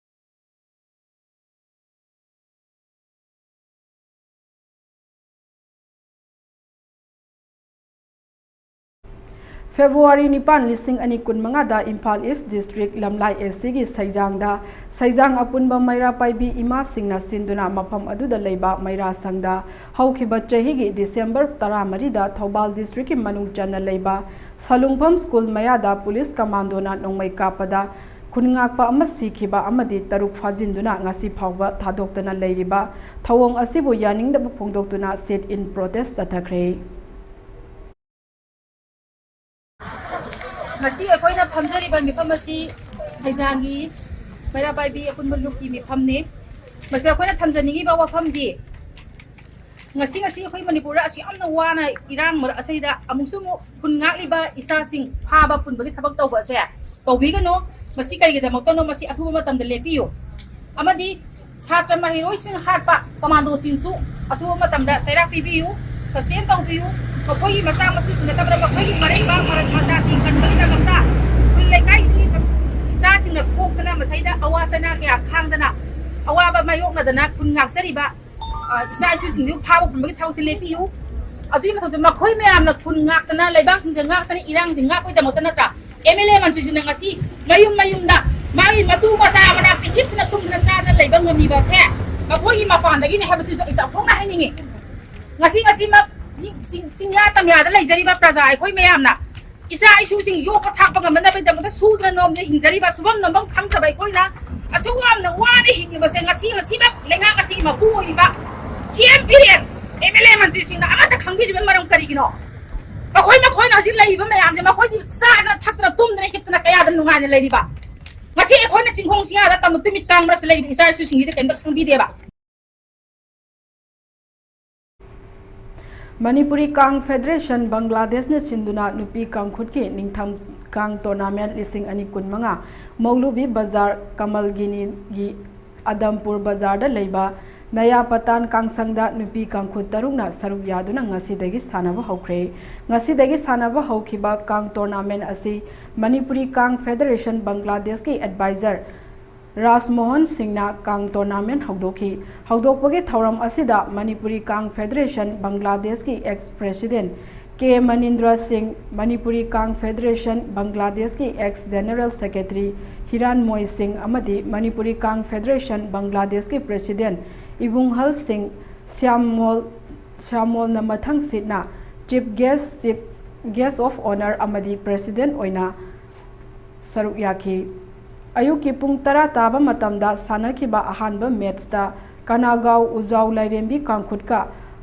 February ꯅꯤꯄꯥꯟ, ꯂꯤꯁꯤꯡ ꯑꯅꯤ ꯀꯨꯟꯃꯉꯥꯗ ꯏꯝꯐꯥꯜ East District ꯂꯝꯂꯥꯏ A Cꯒꯤ ꯁꯩꯖꯥꯡꯗ ꯁꯩꯖꯥꯡ ꯑꯄꯨꯟꯕ ꯃꯩꯔꯥ ꯄꯥꯏꯕꯤ ꯏꯃꯥꯁꯤꯡꯅ ꯁꯤꯟꯗꯨꯅ ꯃꯐꯝ ꯑꯗꯨꯗ ꯂꯩꯕ ꯃꯩꯔꯥ ꯁꯪꯗ ꯍꯧꯈꯤꯕ ꯆꯍꯤꯒꯤ December ꯇꯔꯥꯃꯔꯤꯗ ꯊꯧꯕꯥꯜ Districtꯀꯤ ꯃꯅꯨꯡ ꯆꯟꯅ ꯂꯩꯕ ꯁꯂꯨꯡꯐꯝ School ꯃꯌꯥꯗ police commandoꯅ ꯅꯣꯡꯃꯩ ꯀꯥꯞꯄꯗ ꯈꯨꯟ ꯉꯥꯛꯄ ꯑꯃ ꯁꯤꯈꯤꯕ ꯑꯃꯗꯤ ꯇꯔꯨꯛ ꯐꯥꯖꯤꯟꯗꯨꯅ ꯉꯁꯤ ꯐꯥꯎꯕ ꯊꯥꯗꯣꯛꯇꯅ ꯂꯩꯔꯤꯕ ꯊꯧꯑꯣꯡ ꯑꯁꯤꯕꯨ ꯌꯥꯅꯤꯡꯗꯕ ꯐꯣꯡꯗꯣꯛꯇꯨꯅ sit-in protest ꯆꯠꯊꯈ꯭ꯔꯦ꯫ ꯉꯁꯤ ꯑꯩꯈꯣꯏꯅ ꯐꯝꯖꯔꯤꯕ ꯃꯤꯐꯝ ꯑꯁꯤ ꯁꯩꯖꯥꯡꯒꯤ ꯃꯩꯔꯥ ꯄꯥꯏꯕꯤ ꯑꯄꯨꯟꯕ ꯂꯨꯞꯀꯤ ꯃꯤꯐꯝꯅꯤ꯫ ꯃꯁꯤ ꯑꯩꯈꯣꯏꯅ ꯊꯝꯖꯅꯤꯡꯉꯤꯕ ꯋꯥꯐꯝꯗꯤ, ꯉꯁꯤ ꯉꯁꯤ ꯑꯩꯈꯣꯏ ꯃꯅꯤꯄꯨꯔꯗ ꯑꯁꯨꯛ ꯌꯥꯝꯅ ꯋꯥꯅ ꯏꯔꯥꯡ ꯃꯔꯛ ꯑꯁꯤꯗ ꯑꯃꯨꯛꯁꯨ ꯑꯃꯨꯛ ꯈꯨꯟ ꯉꯥꯛꯂꯤꯕ ꯏꯆꯥꯁꯤꯡ ꯐꯥꯕ ꯄꯨꯟꯕꯒꯤ ꯊꯕꯛ ꯇꯧꯕ ꯑꯁꯦ ꯇꯧꯕꯤꯒꯅꯨ꯫ ꯃꯁꯤ ꯀꯔꯤꯒꯤꯗꯃꯛꯇꯅꯣ? ꯃꯁꯤ ꯑꯊꯨꯕ ꯃꯇꯝꯗ ꯂꯦꯞꯄꯤꯌꯨ꯫ ꯑꯃꯗꯤ ꯁꯥꯇ꯭ꯔ ꯃꯍꯩꯔꯣꯏꯁꯤꯡ ꯍꯥꯠꯄ ꯀꯃꯥꯟꯗꯣꯁꯤꯡꯁꯨ ꯑꯊꯨꯕ ꯃꯇꯝꯗ ꯆꯩꯔꯥꯛ ꯄꯤꯕꯤꯌꯨ, ꯁꯁꯄꯦꯟ ꯇꯧꯕꯤꯌꯨ꯫ ꯃꯈꯣꯏꯒꯤ ꯃꯆꯥ ꯃꯁꯨꯁꯤꯡ ꯅꯠꯇꯕꯅ ꯃꯈꯣꯏꯒꯤ ꯃꯔꯩꯕꯥꯛ ꯃꯔꯛ ꯃꯇꯥꯁꯤꯡ ꯀꯟꯕꯒꯤꯗꯃꯛꯇ ꯈꯨꯜ ꯂꯩꯀꯥꯏꯒꯤ ꯏꯆꯥꯁꯤꯡꯅ ꯊꯣꯛꯇꯅ ꯃꯁꯩꯗ ꯑꯋꯥ ꯆꯩꯅꯥ ꯀꯌꯥ ꯈꯥꯡꯗꯅ ꯑꯋꯥꯕ ꯃꯥꯌꯣꯛꯅꯗꯅ ꯈꯨꯟ ꯉꯥꯛꯆꯔꯤꯕ ꯏꯆꯥ ꯏꯁꯨꯁꯤꯡꯗꯨ ꯐꯥꯕ ꯄꯨꯟꯕꯒꯤ ꯊꯕꯛꯁꯦ ꯂꯦꯞꯄꯤꯌꯨ꯫ ꯑꯗꯨꯒꯤ ꯃꯊꯛꯇ ꯃꯈꯣꯏ ꯃꯌꯥꯝꯅ ꯈꯨꯟ ꯉꯥꯛꯇꯅ, ꯂꯩꯕꯥꯛꯁꯤꯡꯁꯦ ꯉꯥꯛꯇꯅ, ꯏꯔꯥꯡꯁꯦ ꯉꯥꯛꯄꯒꯤꯗꯃꯛꯇ ꯅꯠꯇ꯭ꯔꯥ? ꯑꯦꯝ ꯑꯦꯜ ꯑꯦ ꯃꯟꯇ꯭ꯔꯤꯁꯤꯡꯅ ꯉꯁꯤ ꯃꯌꯨꯝ ꯃꯌꯨꯝꯗ ꯃꯥꯒꯤ ꯃꯇꯨ ꯃꯆꯥ ꯃꯅꯥ ꯄꯤꯛꯊꯤꯛꯇꯅ ꯇꯨꯝꯗꯅ ꯆꯥꯗꯅ ꯂꯩꯕ ꯉꯝꯃꯤꯕꯁꯦ ꯃꯈꯣꯏꯒꯤ ꯃꯄꯥꯟꯗꯒꯤꯅꯦ ꯍꯥꯏꯕꯁꯤꯁꯨ ꯑꯩ ꯆꯥꯎꯊꯣꯛꯅ ꯍꯥꯏꯅꯤꯡꯉꯤ꯫ ꯉꯁꯤ ꯉꯁꯤꯃꯛ ꯆꯤꯡ-, ꯆꯤꯡ-, ꯆꯤꯡꯌꯥ ꯇꯝꯌꯥꯗ ꯂꯩꯖꯔꯤꯕ ꯄ꯭ꯔꯖꯥ ꯑꯩꯈꯣꯏ ꯃꯌꯥꯝꯅ ꯏꯆꯥ ꯏꯁꯨꯁꯤꯡ ꯌꯣꯛꯄ ꯊꯥꯛꯄ ꯉꯝꯅꯅꯕꯒꯤꯗꯃꯛꯇ ꯁꯨꯗꯅ ꯅꯣꯝꯗꯅ ꯍꯤꯡꯖꯔꯤꯕ ꯁꯨꯐꯝ ꯅꯣꯝꯐꯝ ꯈꯪꯗꯕ ꯑꯩꯈꯣꯏꯅ ꯑꯁꯨꯛ ꯌꯥꯝꯅ ꯋꯥꯅ ꯍꯤꯡꯉꯤꯕꯁꯦ ꯉꯁꯤ ꯉꯁꯤꯃꯛ ꯂꯩꯉꯥꯛ ꯑꯁꯤꯒꯤ ꯃꯄꯨ ꯑꯣꯏꯔꯤꯕ ꯁꯤ ꯑꯦꯝ ꯄꯤꯔꯦꯟ ꯑꯦꯝ ꯑꯦꯜ ꯑꯦ ꯃꯟꯇ꯭ꯔꯤꯁꯤꯡꯅ ꯑꯃꯠꯇ ꯈꯪꯕꯤꯔꯤꯕ ꯃꯔꯝ ꯀꯔꯤꯒꯤꯅꯣ? ꯃꯈꯣꯏ ꯃꯈꯣꯏꯅ ꯍꯧꯖꯤꯛ ꯂꯩꯔꯤꯕ ꯃꯌꯥꯝꯁꯦ ꯃꯈꯣꯏꯗꯤ ꯆꯥꯗꯅ ꯊꯛꯇꯅ ꯇꯨꯝꯗꯅ ꯍꯤꯞꯇꯅ ꯀꯌꯥꯗ ꯅꯨꯡꯉꯥꯏꯅ ꯂꯩꯔꯤꯕ? ꯉꯁꯤ ꯑꯩꯈꯣꯏꯅ ꯆꯤꯡꯈꯣꯡ ꯆꯤꯡꯌꯥꯗ ꯇꯝꯅ ꯇꯨꯃꯤꯠ ꯀꯥꯡ ꯃꯔꯛꯇ ꯂꯩꯔꯤꯕ ꯏꯆꯥ ꯏꯁꯨꯁꯤꯡꯁꯤꯗꯤ ꯀꯔꯤꯝꯇ ꯈꯪꯕꯤꯗꯦꯕ꯫ ꯃꯅꯤꯄꯨꯔꯤ ꯀꯥꯡ ꯐꯦꯗꯔꯦꯁꯟ ꯕꯪꯒ꯭ꯂꯥꯗꯦꯁꯅ ꯁꯤꯟꯗꯨꯅ ꯅꯨꯄꯤ ꯀꯥꯡꯈꯨꯠꯀꯤ ꯅꯤꯡꯊꯝ ꯀꯥꯡ ꯇꯣꯔꯅꯥꯃꯦꯟꯠ ꯂꯤꯁꯤꯡ ꯑꯅꯤ ꯀꯨꯟꯃꯉꯥ ꯃꯧꯂꯨꯕꯤ ꯕꯖꯥꯔ ꯀꯃꯜꯒꯤꯅꯤꯒꯤ ꯑꯗꯝꯄꯨꯔ ꯕꯖꯥꯔꯗ ꯂꯩꯕ ꯅꯌꯥ ꯄꯇꯥꯟ ꯀꯥꯡꯁꯪꯗ ꯅꯨꯄꯤ ꯀꯥꯡꯈꯨꯠ ꯇꯔꯨꯛꯅ ꯁꯔꯨꯛ ꯌꯥꯗꯨꯅ ꯉꯁꯤꯗꯒꯤ ꯁꯥꯟꯅꯕ ꯍꯧꯈ꯭ꯔꯦ꯫ ꯉꯁꯤꯗꯒꯤ ꯁꯥꯟꯅꯕ ꯍꯧꯈꯤꯕ ꯀꯥꯡ ꯇꯣꯔꯅꯥꯃꯦꯟꯠ ꯑꯁꯤ ꯃꯅꯤꯄꯨꯔꯤ ꯀꯥꯡ ꯐꯦꯗꯔꯦꯁꯟ ꯕꯪꯒ꯭ꯂꯥꯗꯦꯁꯀꯤ ꯑꯦꯗꯚꯥꯏꯖꯔ ꯔꯥꯖꯃꯣꯍꯟ ꯁꯤꯡꯅ ꯀꯥꯡ ꯇꯣꯔꯅꯥꯃꯦꯟꯠ ꯍꯧꯗꯣꯛꯈꯤ꯫ ꯍꯧꯗꯣꯛꯄꯒꯤ ꯊꯧꯔꯝ ꯑꯁꯤꯗ ꯃꯅꯤꯄꯨꯔꯤ ꯀꯥꯡ ꯐꯦꯗꯔꯦꯁꯟ ꯕꯪꯒ꯭ꯂꯥꯗꯦꯁꯀꯤ ꯑꯦꯛꯁ ꯄ꯭ꯔꯦꯁꯤꯗꯦꯟꯠ ꯀꯦ ꯃꯅꯤꯟꯗ꯭ꯔ ꯁꯤꯡ, ꯃꯅꯤꯄꯨꯔꯤ ꯀꯥꯡ ꯐꯦꯗꯔꯦꯁꯟ ꯕꯪꯒ꯭ꯂꯥꯗꯦꯁꯀꯤ ꯑꯦꯛꯁ ꯖꯦꯅꯔꯦꯜ ꯁꯦꯀ꯭ꯔꯦꯇꯔꯤ ꯍꯤꯔꯥꯟꯃꯣꯏ ꯁꯤꯡ ꯑꯃꯗꯤ ꯃꯅꯤꯄꯨꯔꯤ ꯀꯥꯡ ꯐꯦꯗꯔꯦꯁꯟ ꯕꯪꯒ꯭ꯂꯥꯗꯦꯁꯀꯤ ꯄ꯭ꯔꯦꯁꯤꯗꯦꯟꯠ ꯏꯕꯨꯡꯍꯜ ꯁꯤꯡ, ꯁ꯭ꯌꯥꯝꯃꯣꯜ, ꯁ꯭ꯌꯥꯝꯃꯣꯜꯅ ꯃꯊꯪ ꯁꯤꯠꯅ chief guest, chief guest of honour ꯑꯃꯗꯤ ꯄ꯭ꯔꯦꯁꯤꯗꯦꯟꯠ ꯑꯣꯏꯅ ꯁꯔꯨꯛ ꯌꯥꯈꯤ꯫ ꯑꯌꯨꯛꯀꯤ ꯄꯨꯡ ꯇꯔꯥ ꯇꯥꯕ ꯃꯇꯝꯗ ꯁꯥꯟꯅꯈꯤꯕ ꯑꯍꯥꯟꯕ ꯃꯦꯠꯆꯇ ꯀꯅꯥꯒꯥꯎ ꯎꯖꯥꯎ ꯂꯥꯏꯔꯦꯝꯕꯤ ꯀꯥꯡꯈꯨꯠꯀ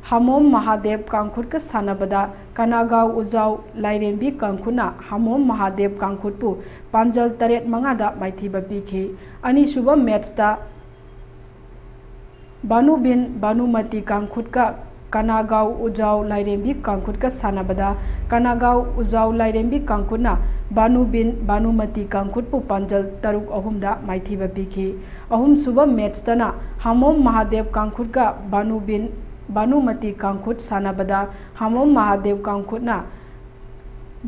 ꯍꯥꯃꯣꯝ ꯃꯍꯥꯗꯦꯕ ꯀꯥꯡꯈꯨꯠꯀ ꯁꯥꯟꯅꯕꯗ ꯀꯅꯥꯒꯥꯎ ꯎꯖꯥꯎ ꯂꯥꯏꯔꯦꯝꯕꯤ ꯀꯥꯡꯈꯨꯠꯅ ꯍꯥꯃꯣꯝ ꯃꯍꯥꯗꯦꯕ ꯀꯥꯡꯈꯨꯠꯄꯨ ꯄꯥꯟꯖꯜ ꯇꯔꯦꯠ ꯃꯉꯥꯗ ꯃꯥꯏꯊꯤꯕ ꯄꯤꯈꯤ꯫ ꯑꯅꯤꯁꯨꯕ ꯃꯦꯠꯆꯇ ꯚꯥꯅꯨꯕꯤꯟ ꯚꯥꯅꯨꯃꯇꯤ ꯀꯥꯡꯈꯨꯠꯀ ꯀꯅꯥꯒꯥꯎ ꯎꯖꯥꯎ ꯂꯥꯏꯔꯦꯝꯕꯤ ꯀꯥꯡꯈꯨꯠꯀ ꯁꯥꯟꯅꯕꯗ ꯀꯅꯥꯒꯥꯎ ꯎꯖꯥꯎ ꯂꯥꯏꯔꯦꯝꯕꯤ ꯀꯥꯡꯈꯨꯠꯅ ꯚꯥꯅꯨꯕꯤꯟ ꯚꯥꯅꯨꯃꯇꯤ ꯀꯥꯡꯈꯨꯠꯄꯨ ꯄꯥꯟꯖꯜ ꯇꯔꯨꯛ ꯑꯍꯨꯝꯗ ꯃꯥꯏꯊꯤꯕ ꯄꯤꯈꯤ꯫ ꯑꯍꯨꯝꯁꯨꯕ ꯃꯦꯠꯁꯇꯅ ꯍꯥꯃꯣꯝ ꯃꯍꯥꯗꯦꯕ ꯀꯥꯡꯈꯨꯠꯀ ꯚꯥꯅꯨꯕꯤꯟ ꯚꯥꯅꯨꯃꯇꯤ ꯀꯥꯡꯈꯨꯠ ꯁꯥꯟꯅꯕꯗ ꯍꯥꯃꯣꯝ ꯃꯍꯥꯗꯦꯕ ꯀꯥꯡꯈꯨꯠꯅ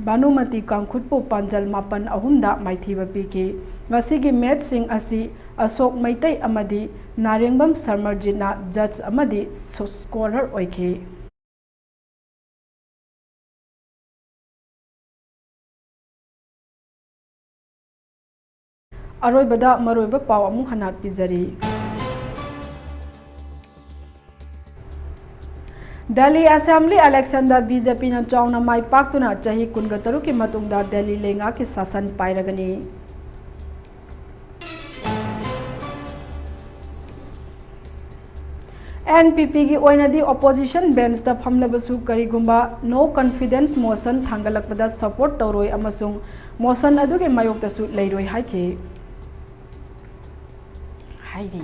ꯚꯥꯅꯨꯃꯇꯤ ꯀꯥꯡꯈꯨꯠꯄꯨ ꯄꯥꯟꯖꯜ ꯃꯥꯄꯟ ꯑꯍꯨꯝꯗ ꯃꯥꯏꯊꯤꯕ ꯄꯤꯈꯤ꯫ ꯉꯁꯤꯒꯤ ꯃꯦꯠꯁꯁꯤꯡ ꯑꯁꯤ ꯑꯁꯣꯛ ꯃꯩꯇꯩ ꯑꯃꯗꯤ ꯅꯥꯔꯦꯡꯕꯝ ꯁꯔꯃꯔꯖꯤꯠꯅ ꯖꯖ ꯑꯃꯗꯤ ꯁ꯭ꯀꯣꯂꯔ ꯑꯣꯏꯈꯤ꯫ ꯑꯔꯣꯏꯕꯗ ꯃꯔꯨꯑꯣꯏꯕ ꯄꯥꯎ ꯑꯃꯨꯛ ꯍꯟꯅ ꯄꯤꯖꯔꯤ꯫ ꯗꯦꯜꯂꯤ ꯑꯦꯁꯦꯝꯕ꯭ꯂꯤ ꯏꯂꯦꯛꯁꯟꯗ ꯕꯤ ꯖꯦ ꯄꯤꯅ ꯆꯥꯎꯅ ꯃꯥꯏ ꯄꯥꯛꯇꯨꯅ ꯆꯍꯤ ꯀꯨꯟꯒ ꯇꯔꯨꯛꯀꯤ ꯃꯇꯨꯡꯗ ꯗꯦꯜꯂꯤ ꯂꯩꯉꯥꯛꯀꯤ ꯁꯥꯁꯟ ꯄꯥꯏꯔꯒꯅꯤ꯫ ꯑꯦꯟ ꯄꯤ ꯄꯤꯒꯤ ꯑꯣꯏꯅꯗꯤ ꯑꯣꯄꯣꯖꯤꯁꯟ ꯕꯦꯟꯁꯇ ꯐꯝꯂꯕꯁꯨ ꯀꯔꯤꯒꯨꯝꯕ ꯅꯣ ꯀꯟꯐꯤꯗꯦꯟꯁ ꯃꯣꯁꯟ ꯊꯥꯡꯒꯠꯂꯛꯄꯗ ꯁꯄꯣꯔꯠ ꯇꯧꯔꯣꯏ ꯑꯃꯁꯨꯡ ꯃꯣꯁꯟ ꯑꯗꯨꯒꯤ ꯃꯥꯌꯣꯛꯇꯁꯨ ꯂꯩꯔꯣꯏ ꯍꯥꯏꯈꯤ꯫ ꯍꯥꯏꯔꯤ꯫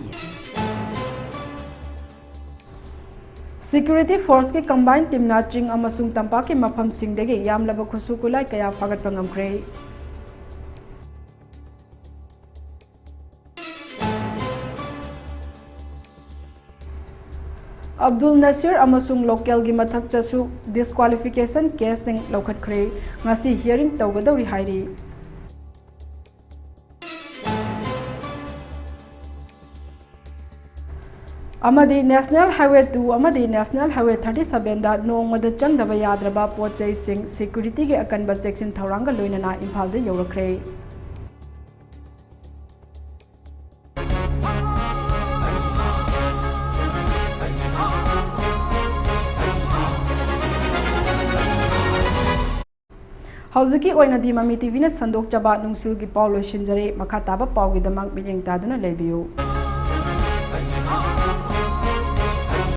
ꯁꯦꯀ꯭ꯌꯨꯔꯤꯇꯤ ꯐꯣꯔꯁꯀꯤ ꯀꯝꯕꯥꯏꯟ ꯇꯤꯝꯅ ꯆꯤꯡ ꯑꯃꯁꯨꯡ ꯇꯝꯄꯥꯛꯀꯤ ꯃꯐꯝꯁꯤꯡꯗꯒꯤ ꯌꯥꯝꯂꯕ ꯈꯨꯠꯁꯨ ꯈꯨꯠꯂꯥꯏ ꯀꯌꯥ ꯐꯥꯒꯠꯄ ꯉꯝꯈ꯭ꯔꯦ꯫ ꯑꯕꯗꯨꯜ ꯅꯁꯤꯔ ꯑꯃꯁꯨꯡ ꯂꯣꯀꯦꯜꯒꯤ ꯃꯊꯛꯇꯁꯨ ꯗꯤꯁꯀ꯭ꯋꯥꯂꯤꯐꯤꯀꯦꯁꯟ ꯀꯦꯁꯁꯤꯡ ꯂꯧꯈꯠꯈ꯭ꯔꯦ꯫ ꯉꯁꯤ ꯍꯤꯌꯔꯤꯡ ꯇꯧꯒꯗꯧꯔꯤ ꯍꯥꯏꯔꯤ꯫ ꯑꯃꯗꯤ National Highway two ꯑꯃꯗꯤ National Highway thirty sevenꯗ ꯅꯣꯡꯃꯗ ꯆꯪꯗꯕ ꯌꯥꯗ꯭ꯔꯕ ꯄꯣꯠ ꯆꯩꯁꯤꯡ ꯁꯦꯀ꯭ꯌꯨꯔꯤꯇꯤꯒꯤ ꯑꯀꯟꯕ ꯆꯦꯛꯁꯤꯟ ꯊꯧꯔꯥꯡꯒ ꯂꯣꯏꯅꯅ ꯏꯝꯐꯥꯜꯗ ꯌꯧꯔꯛꯈ꯭ꯔꯦ꯫ ꯍꯧꯖꯤꯛꯀꯤ ꯑꯣꯏꯅꯗꯤ ꯃꯃꯤ ꯇꯤꯚꯤꯅ ꯁꯟꯗꯣꯛꯆꯕ ꯅꯨꯡꯁꯤꯜꯒꯤ ꯄꯥꯎ ꯂꯣꯏꯁꯤꯟꯖꯔꯦ꯫ ꯃꯈꯥ ꯇꯥꯕ ꯄꯥꯎꯒꯤꯗꯃꯛ ꯃꯤꯠꯌꯦꯡ ꯇꯥꯗꯨꯅ ꯂꯩꯕꯤꯌꯨ꯫